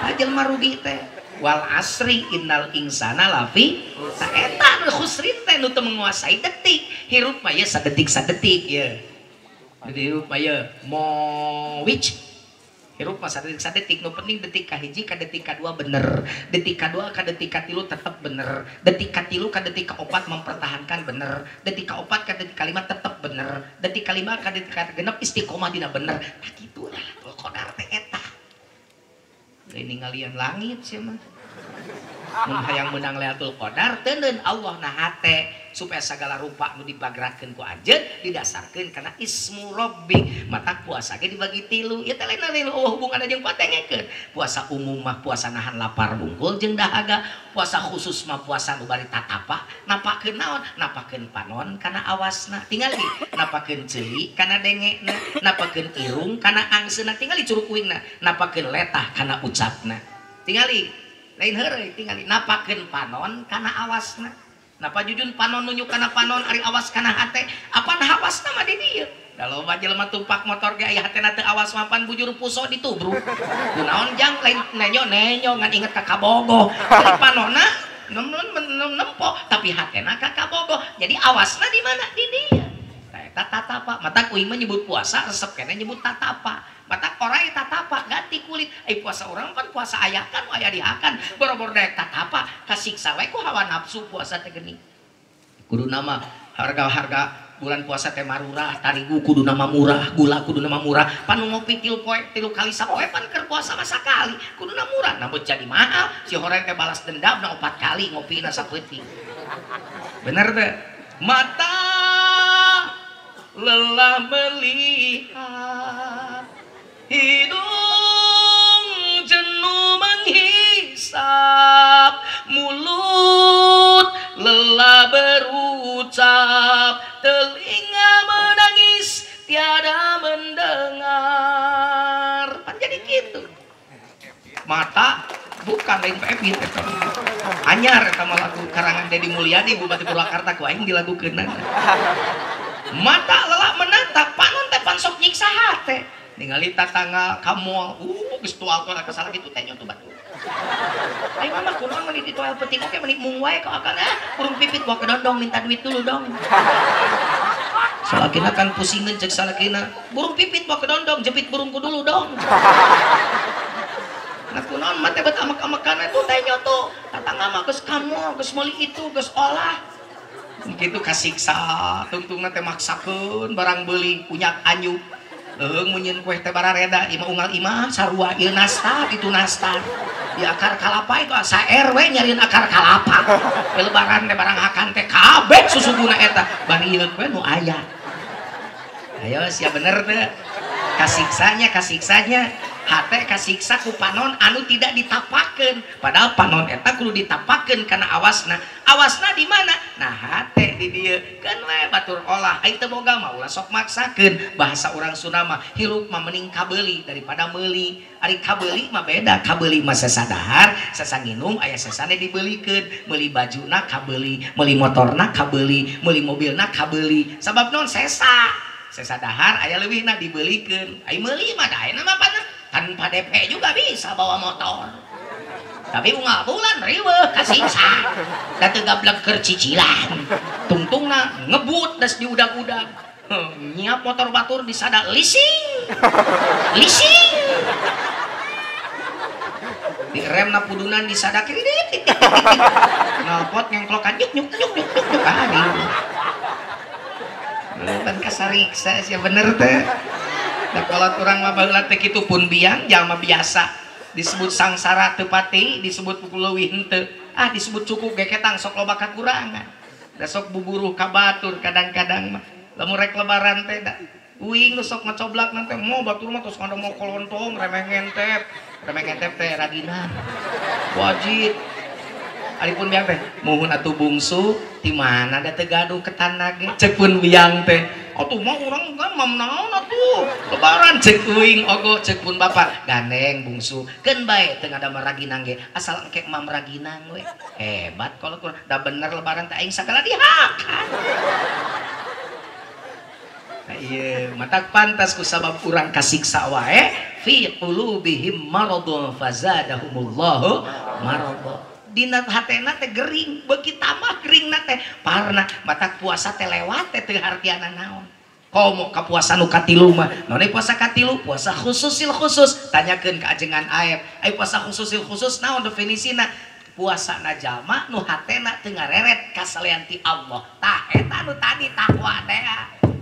Eta jelema rugi teh. Wal asri innal insana lafi ta eta nu khusrin teh nu teu menguasai detik. Hirup mah ye sadetik sadetik ye. Jadi hirup mah ye mo which hirup mah sadetik sadetik nu penting detik ka hiji ka detik ka dua bener, detik ka dua ka detik ka tilu tetep bener, detik ka tilu ka detik ka opat mempertahankan bener, detik ka opat ka detik ka lima tetep bener, detik ka lima ka detik ka genep istiqomah dina bener. Tah kitu Lailatul Qadar teh eta. Lain ningalian langit sia mah. Mun hayang meunang Lailatul Qadar teuneun Allah na hate. supaya sagala rupa nu dibagrakeun ku anjeun didasarkeun kana ismu rabbik. Mata puasa ge dibagi tilu ieu teh lain eueuh hubunganna jeung patengekeun. Puasa umum mah puasa nahan lapar bungkul jeung dahaga, puasa khusus mah puasa nu bari tatapa napakeun naon, napakeun panon kana awasna tingali, napakeun ceuli kana dengena, napakeun irung kana angseuna tingali curug uingna, napakeun letah kana ucapna tingali, lain heureuy tingali, napakeun panon kana awasna. Napa jujun panon nunjuk kana panon ari awas kana hate, apan hawasna mah di dieu. Da loba jelema tumpak motor ge aya hatena teu awas mapan bujur puso ditubruk. Kunaon jang lain nenyo-nenyo ngan inget ka kabogoh. Jadi panonna nempo tapi hatena ka kabogoh. Jadi awasna di mana? Di dieu. Eta tatapa. Mata kuing mah nyebut puasa resep keneh nyebut tatapa. Mata orai tatapa ganti kulit. Ai puasa urang kan puasa ayakan aya dihakan. Boro-boro daek tatapa kasiksa we ku hawa nafsu puasa teh geuning. Kudu nama harga-harga bulan puasa teh marurah, tarigu kudu nama murah, gula kudu nama murah. Pan nu ngopi tilu poe tilu kali sapoe pan keur puasa mah sakali, kuduna murah. Namun jadi mahal, si horeng teh balas dendam na 4 kali ngopina sapeuting. Bener teh? Mata lelah melihat, hidung jenuh menghisap, mulut lelah berucap, telinga menangis tiada mendengar. Kan jadi gitu. Mata bukan lain PF eta. Anyar eta mah lagu karangan Deddy Mulyadi Bupati Purwakarta ku aing dilagukeunna. Mata lelah menatap, panon teh pan sok nyiksa hate. Ningali tatangga ka mall, geus tual-tual kasalah kitu teh nyoto batu. Ayo mama kunaon meuni ditoel penting oke meuni mung wae ka akang burung pipit bawa ke dondong minta duit dulu dong. Salakina kan pusingeun cek salakina, burung pipit bawa ke dondong jepit burungku dulu dong. Nah kunaon mah teh bet amek-amekan we tuh teh nyoto. Tatangga mah geus ka mall, geus meuli itu, geus olah. Kitu kasiksa, tungtungna teh maksakeun barang beuli unyak anyuk. Leuheung mun nyeun kueh teh barareda, imah unggal imah sarua ieu nastar itu nastar. Di akar kalapa itu asa RW nyariin akar kalapa. Lebaran teh barang hakan teh kabeh susuguna eta, bari ieu we nu aya. Ayo sia bener teh. Kasiksanya hate kasiksa ku panon anu tidak ditapakeun. Padahal panon eta kudu ditapakeun kana awasna. Awasna di mana? Nah hate di dieu. Keun we batur olah. Aing teu boga mah ulah sok maksakeun. Bahasa urang Sunda mah hirup mah mending kabeuli daripada meuli. Ari kabeuli mah beda. Kabeuli mah sasadahar, sasanginum aya sasane dibeulikeun. Meuli bajuna kabeuli, meuli motorna kabeuli, meuli mobilna kabeuli. Sabab naon sesa. Sesa dahar aya leuwihna dibeulikeun. Ai meuli mah da ayeuna mah pan tanpa DP juga bisa bawa motor. Tapi unggal bulan riweuh kasiksa. Da teu gablek keur cicilan. Tungtungna ngebut das diudag-udag. Nyiap motor batur disada leasing. Leasing. Di remna pudunan disada kredit. Nalpot ngengklokan nyuk nyuk nyuk nyuk nyuk ah. Pan kasariksa sia bener teh. Da kolot urang mah baheula teh kitu pun biang jalma biasa. Disebut sangsara teu pati, disebut pukul leuwih henteu. Ah disebut cukup ge ketang sok loba kakurangan. Da sok buburuh ka batur kadang-kadang mah. Lamun rek lebaran teh da uing sok ngacoblak nanti mau batur mah tos kada mau kolontong remeh ngentep. Remeh ngentep teh raginan. Wajib. Ari pun biang teh muhun atuh bungsu di mana da teu gaduh ketan ge cek pun biang teh. Atuh mah urang kan mam naon atuh lebaran cek uing ogo cek pun bapak gandeng bungsu keun bae teu ngadamel raginang ge asal engke mam raginang we. Hebat kalau kurang da bener lebaran teh aing sagala dihakan. Nah ieu matak pantas ku sabab urang kasiksa wae fi qulubihim maradun fazadahumullahu marada. Dina hatena teh gering, beuki tambah geringna teh parna matak puasa teh lewat teh teu hartiana naon. Komo ka puasa nu katilu mah. Naon puasa katilu? Puasa khususil khusus. Tanyakeun ka ajengan Aep. Ai puasa khususil khusus naon definisina? Puasa na jalma nu hatena teu ngareret ka salian ti Allah. Tah eta nu tadi takwa teh.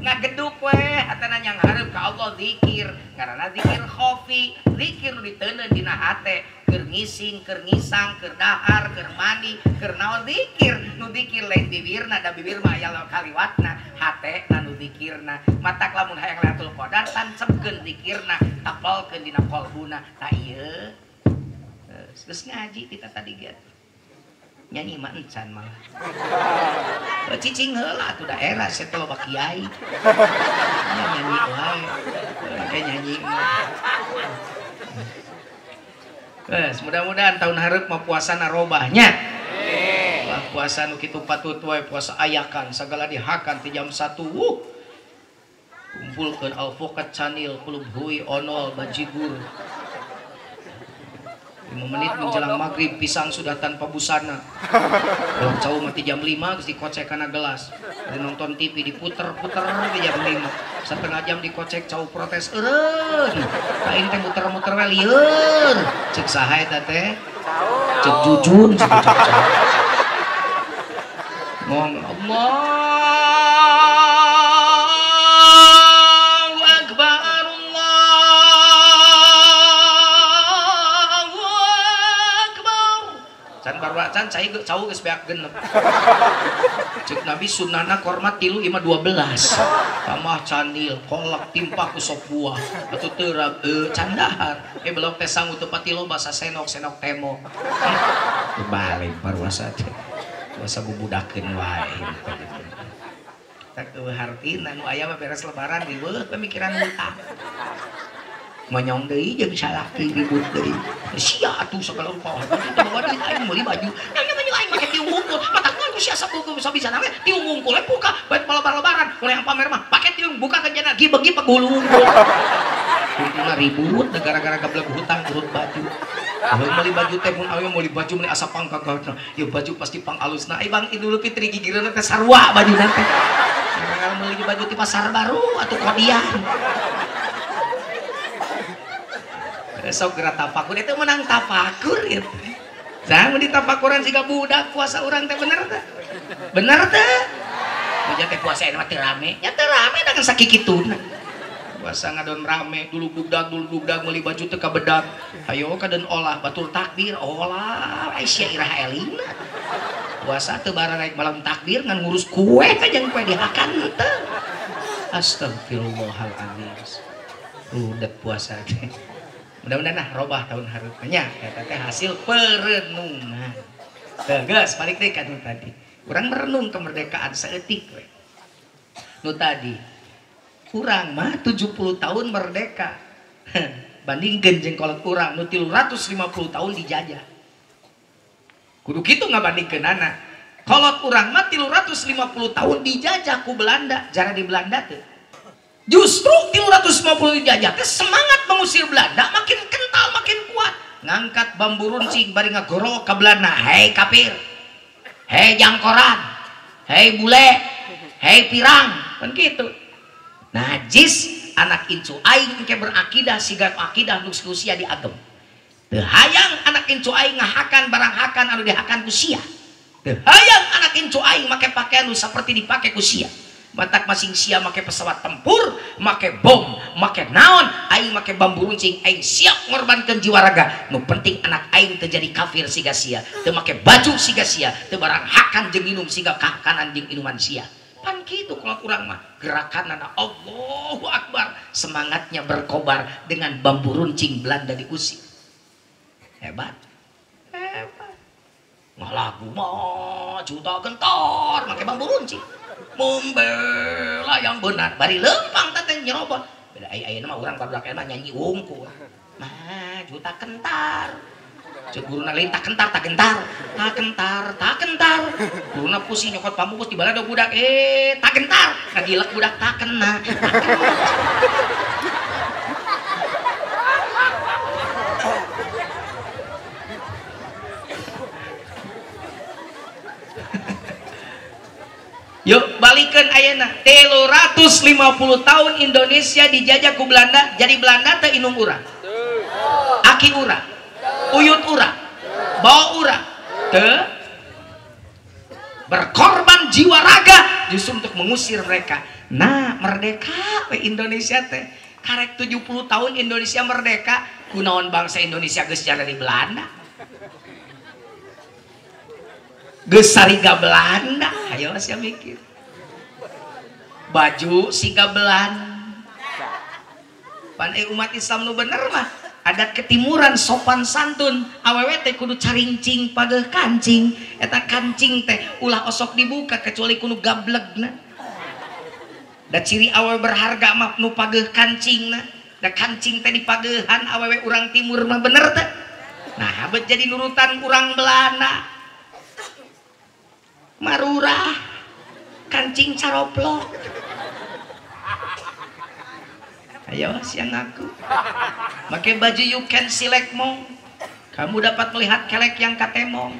Ngageduk we hatena nyanghareup ka Allah zikir ngaranna zikir khofi, zikir nu diteundeun dina hate, keur ngising, keur ngisang, keur dahar, keur mandi, keur naon zikir, nu zikir lain bibirna da bibir mah aya kaliwatna, hatena nu zikirna. Matak lamun hayang Lailatul Qadar tancepkeun zikirna, tapelkeun dina qalbuna. Tah ieu geus ngaji kita tadi ge. Nyanyi mah encan malah. Cicing heula atuh daerah saya teh loba kiai. Nyanyi wae. Make nyanyi. Geus, mudah-mudahan tahun hareup mah puasana robahnya. Wah, puasa nu kitu patut wae puasa ayakan sagala dihakan ti jam 1. Kumpulkeun alfokat canil kulub hui onol bajigur. 5 menit menjelang maghrib pisang sudah tanpa busana. Kalau cau mati jam 5 geus dikocek kana gelas. Dari nonton TV diputer-puter di jam 5. Setengah jam dikocek cau protes eureun. Kain teh muter-muter we lieur. Cek saha eta teh? Cek Jujun cek cau. Ngomong Allahu Akbar Can barwacan cai cau geus beak genep. Ceuk Nabi sunnahna korma 3 5 12. Tamah canil kolak timpa ku sop buah atuh teu can dahar. Belok teh sangu teu pati loba sasenok senok temo. Balik barwasa teh. Puasa bubudakeun wae. Tak eueuh hartina nu aya mah beres lebaran riweuh pemikiran hutang. Monyong deui jeung salaki ribut deui. Sia atuh sagala rupa teu bawa duit aing meuli baju. Nanya baju aing make tiung wungkul. Matak ku sia sabuku bisa-bisa we tiung wungkul we buka bae lebar-lebaran. Mun yang pamer mah pake tiung buka ke jana gibegi pegulu wungkul. Untungna ribut gara-gara gablek hutang urut baju. Kalau meuli baju teh mun awewe meuli baju meuli asa pangkagagna. Ieu baju pasti pangalusna. Ai bang Idul Fitri gigireunna teh sarua bajuna teh. Gara-gara meuli baju ti pasar baru atuh kodian. Sok gerak tafakur itu menang tafakur gitu. Jangan ditafakuran siga budak puasa urang teh bener teh. Bener teh. Muja teh puasa mah teu rame. Nya teu rame da kan sakikituna. Puasa ngadon rame dulu dugdag meuli baju teu kabedak. Hayo kadeun olah batur takbir olah ai sia iraha elingna. Puasa teu barang malam takbir ngan ngurus kue teh jeung kue dihakan teu. Astagfirullahaladzim. Rudet puasa teh. Mudah-mudahan nah robah tahun hareupeunnya eta teh hasil perenungan. Tegas balik deui ka nu tadi. Urang merenung kemerdekaan saeutik we. Nu tadi urang mah 70 tahun merdeka. Bandingkeun jeung kolot urang nu 350 tahun dijajah. Kudu kitu ngabandingkeunana. Kolot urang mah 350 tahun dijajah ku Belanda, jara di Belanda teh. Justru 350 dijajah teh semangat mengusir Belanda makin kental makin kuat. Ngangkat bambu runcing bari ngagorok ka Belanda, hei kafir, hei jangkoran, hei bule, hei pirang, kan gitu. Najis anak incu aing engke berakidah siga akidah nu sia diagem. Teu hayang anak incu aing ngahakan barang hakan anu dihakan ku sia. Teu hayang anak incu aing make pakaian nu saperti dipake ku sia. Matak masing sia make pesawat tempur, make bom, make naon, aing make bambu runcing, aing siap ngorbankeun jiwa raga. Nu penting anak aing teu jadi kafir siga sia, teu make baju siga sia, teu barang hakan jeung inum siga kahakanan jeung inuman sia. Pan kitu kolot urang mah gerakanana Allahu Akbar, semangatnya berkobar dengan bambu runcing Belanda diusir. Hebat. Hebat. Ngalagu mah juta gentar make bambu runcing. Membela yang benar bari lempang teh nyerobot. Beda ayeuna mah urang barudak mah nyanyi wungkul. Mah juta kentar. Cek guruna lain tak kentar, tak gentar, tak kentar, tak kentar. Guruna pusing nyokot pamupus di balado budak, tak gentar. Ngagilek budak tak kena. Tak kena. Yuk balikan ayeuna 350 tahun Indonesia dijajah ku Belanda, jadi Belanda teh inung urang, aki urang, uyut urang, bawa urang, teu berkorban jiwa raga justru untuk mengusir mereka. Nah merdeka we Indonesia teh Karek 70 tahun Indonesia merdeka, kunaon bangsa Indonesia geus dari Belanda. Geus sariga Belanda, ayo sia mikir. Baju siga Belanda. Pan umat Islam nu bener mah adat ketimuran sopan santun, awewe teh kudu carincing pageuh kancing, eta kancing teh ulah osok dibuka kecuali kudu gablegna. Da ciri awewe berharga mah nu pageuh kancingna, da kancing teh dipageuhan awewe urang timur mah bener teh. Nah, bet jadi nurutan urang Belanda. Marurah kancing caroplok. Ayo siang aku. Pakai baju you can select mong. Kamu dapat melihat kelek yang katemong.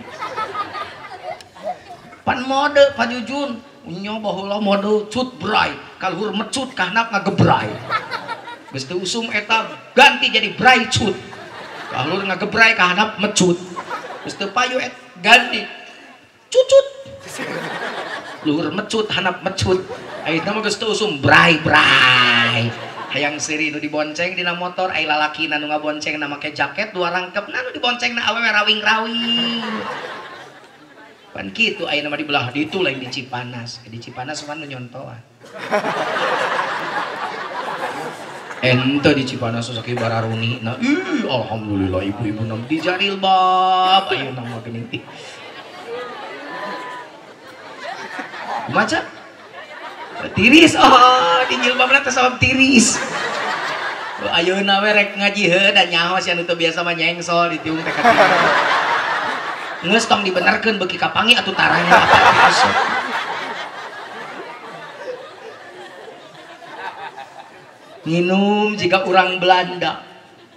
Pan mode Pak Jujun. Nyo baheula mode cut bray, kaluhur mecut kahanap ngagebray. Geus teu usum eta ganti jadi bray cut. Kaluhur ngagebray kahanap mecut. Geus teu payu et ganti cucut. Luhur mecut hanap mecut. Ayeuna mah geus teu usum bray bray. Hayang seuri nu dibonceng dina motor, ai lalakina nu ngaboncengna make jaket dua rangkepna nu diboncengna awewe rawing-rawing. Pan kitu ayeuna mah di belah ditu lain di Cipanas. Di Cipanas pan nu nyontoan. Ente di Cipanas sakieu bararuni. Nah, ih alhamdulillah ibu-ibu nam di jarilbab ayeuna mah geuning teh. Kumaha? Tiris, oh di jilbabna teh sabab tiris. Ayeuna we rek ngaji heuh da nyaho sia nu teu biasa mah nyengsol ditiung teh ka. Geus tong dibenerkeun beuki kapangi atuh taranya apa Minum jika urang Belanda.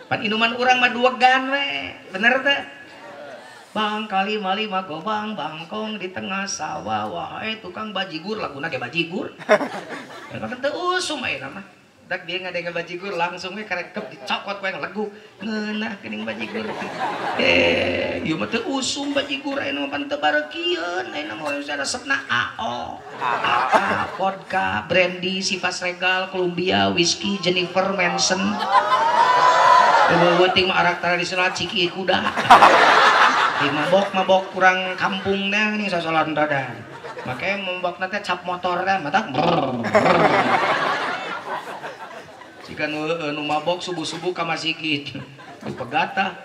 Pan inuman urang mah duegan we, bener teh? Bang kali mali magobang bangkong di tengah sawah wahai tukang bajigur laguna ge bajigur. Kan teu usum ayeuna mah. Dak dia ngadenge bajigur langsung we karekep dicokot we ngalegu ngeunah geuning bajigur. Ieu mah teu usum bajigur ayeuna mah pan teu bareukieun ayeuna mah resepna AO. AK, vodka, brandy, Sivas Regal, Columbia, whiskey, Jennifer Manson. Leuweung mah arak tradisional ciki kuda. Di mabok-mabok kurang kampungna nih sosolan dadan. Makanya mabokna teh cap motor teh matak. Jika nu mabok subuh-subuh ka masjid. Dipegatah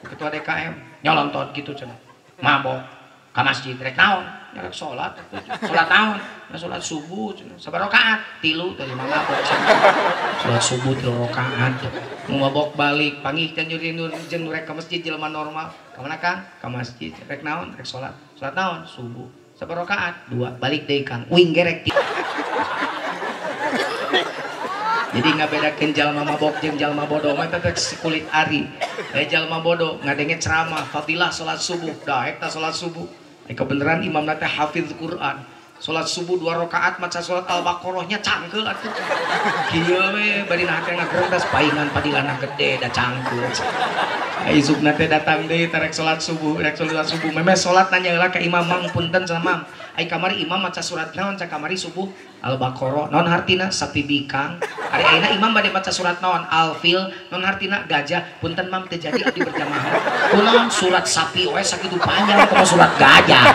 ketua DKM nyolontot gitu cenah. Mabok ka masjid rek naon? Rek salat. Salat naon? Salat subuh cenah. Sabaraha rakaat? 3 teh lima mabok. Salat subuh 3 rakaat. Nu mabok balik panggih teh nyuri jeung rek ka masjid jelema normal. Ka mana Kang? Ka masjid. Rek naon? Rek salat. Salat naon? Subuh. Sabaraha rakaat? 2. Balik deui Kang. Uing gerek. Jadi ngabedakeun jalma mabok jeung jalma bodoh mah teh kulit ari. Jalma bodoh ngadenge ceramah fadilah salat subuh, daek tah salat subuh. Kebeneran imamna teh hafiz Quran. Salat subuh 2 rakaat maca surat Al-Baqarahnya cangkeul atuh. Kieu we bari nah teh ngagerentas paingan padilana gede da cangkeul. Isukna teh datang deui tarek salat subuh, rek salat subuh memeh salat nanya heula ka imam mang punten sama mam. Ai kamari imam maca surat naon ca kamari subuh Al-Baqarah naon hartina sapi bikang. Ari ayeuna imam bade maca surat naon Al-Fil naon hartina gajah punten mam teu jadi abdi berjamaah. Kunaon surat sapi we sakitu panjang kumaha surat gajah.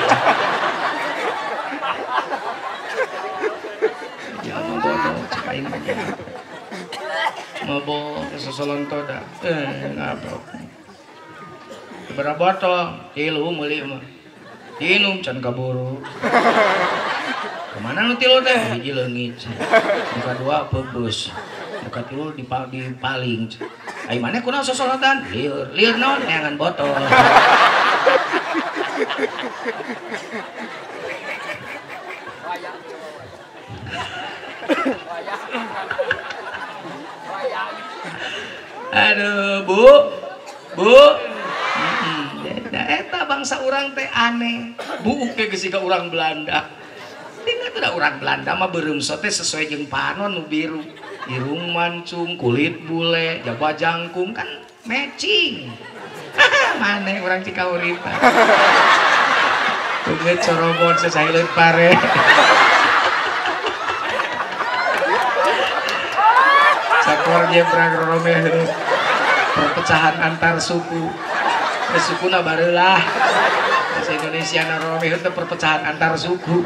Ya bodoh cek aing mah. Mabok sosolontoda ngabok. Berapa botol? 3 meuli mah. Tinum can kaburu. Kemana nu tilu teh? Hiji leungit. Muka 2 peupeus. Muka 3 dipaling. Ai maneh kunaon sosolatan? Lieur. Lieur naon? Neangan botol. Aduh, Bu. Bu. Eta bangsa urang teh aneh. Buuk teh geus siga urang Belanda. Tinggal teh da urang Belanda mah beureum teh sesuai jeung panon nu biru. Irung mancung, kulit bule, jaba jangkung kan matching. Maneh urang Cikahuripan. Beungeut corobon sasaileut pare. Drakor jebrak roromeh perpecahan antar suku. Sukuna barelah. Bahasa Indonesia na roromeh teh perpecahan antar suku.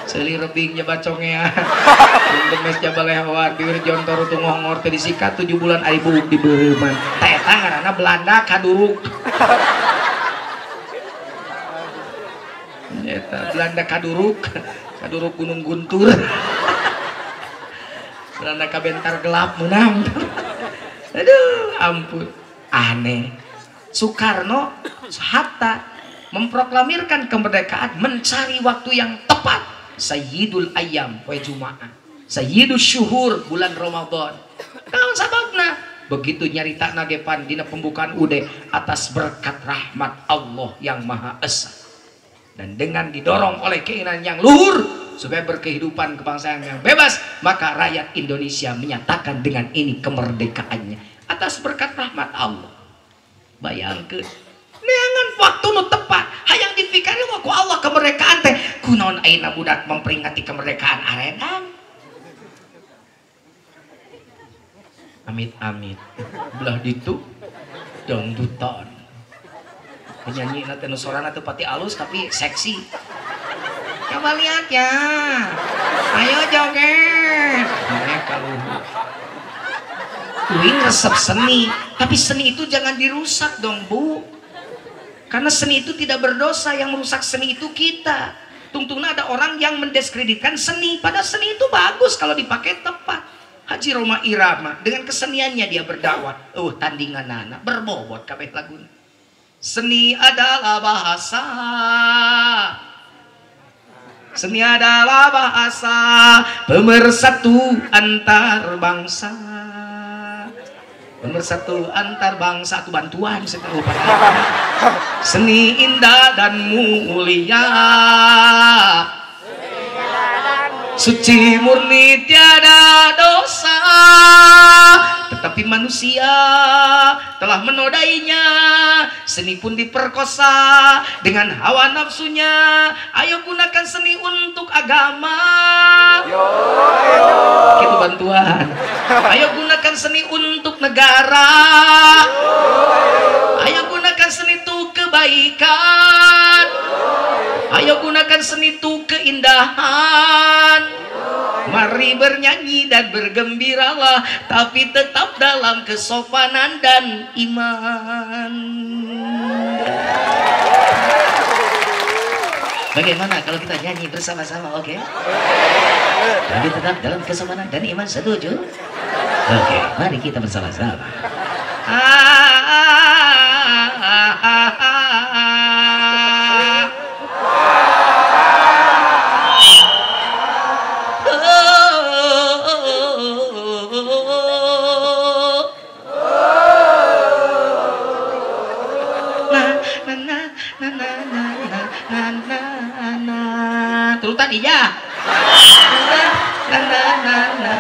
Seuli rebing jaba congean. Demes jaba lehoan, bibir jontor tungohngor teh disikat 7 bulan ari buuk di beureman. Teh eta ngaranna Belanda kaduruk. Eta Belanda kaduruk, kaduruk Gunung Guntur. Belanda kabentar gelap menang. Aduh, ampun. Aneh. Soekarno Hatta memproklamirkan kemerdekaan mencari waktu yang tepat. Sayyidul Ayyam poe Jumaah, Sayyidul Syuhur bulan Ramadan. Naon sababna? Begitu nyarita nagepan dina pembukaan UD atas berkat rahmat Allah yang Maha Esa. Dan dengan didorong oleh keinginan yang luhur supaya berkehidupan kebangsaan yang bebas, maka rakyat Indonesia menyatakan dengan ini kemerdekaannya atas berkat rahmat Allah. Bayangkeun, neangan waktu nu tepat, hayang dipikari mah ku Allah kemerdekaan teh. Kunaon ayeuna budak memperingati kemerdekaan aredan. Amit-amit belah ditu dangdutan. Penyanyi teh nu sorana teu pati alus tapi seksi. Coba lihat ya. Ayo joget. Mereka luhur. Uing resep seni, tapi seni itu jangan dirusak dong, Bu. Karena seni itu tidak berdosa, yang merusak seni itu kita. Tungtungna ada orang yang mendiskreditkan seni, padahal seni itu bagus kalau dipakai tepat. Haji Rhoma Irama dengan keseniannya dia berdakwah. Tandingan anak berbobot kabeh laguna. Seni adalah bahasa. Seni adalah bahasa pemersatu antar bangsa. Pemersatu antar bangsa itu bantuan saya lupa. Seni indah dan mulia, suci murni tiada dosa, tetapi manusia telah menodainya. Seni pun diperkosa dengan hawa nafsunya. Ayo gunakan seni untuk agama. Itu bantuan. Ayo gunakan seni untuk negara. Ayo gunakan seni untuk kebaikan. Ayo gunakan seni untuk keindahan. Mari bernyanyi dan bergembiralah, tapi tetap dalam kesopanan dan iman. Bagaimana kalau kita nyanyi bersama-sama, oke? Tapi tetap dalam kesopanan dan iman, setuju? Oke, mari kita bersama-sama. Turutan iya. Na na na na.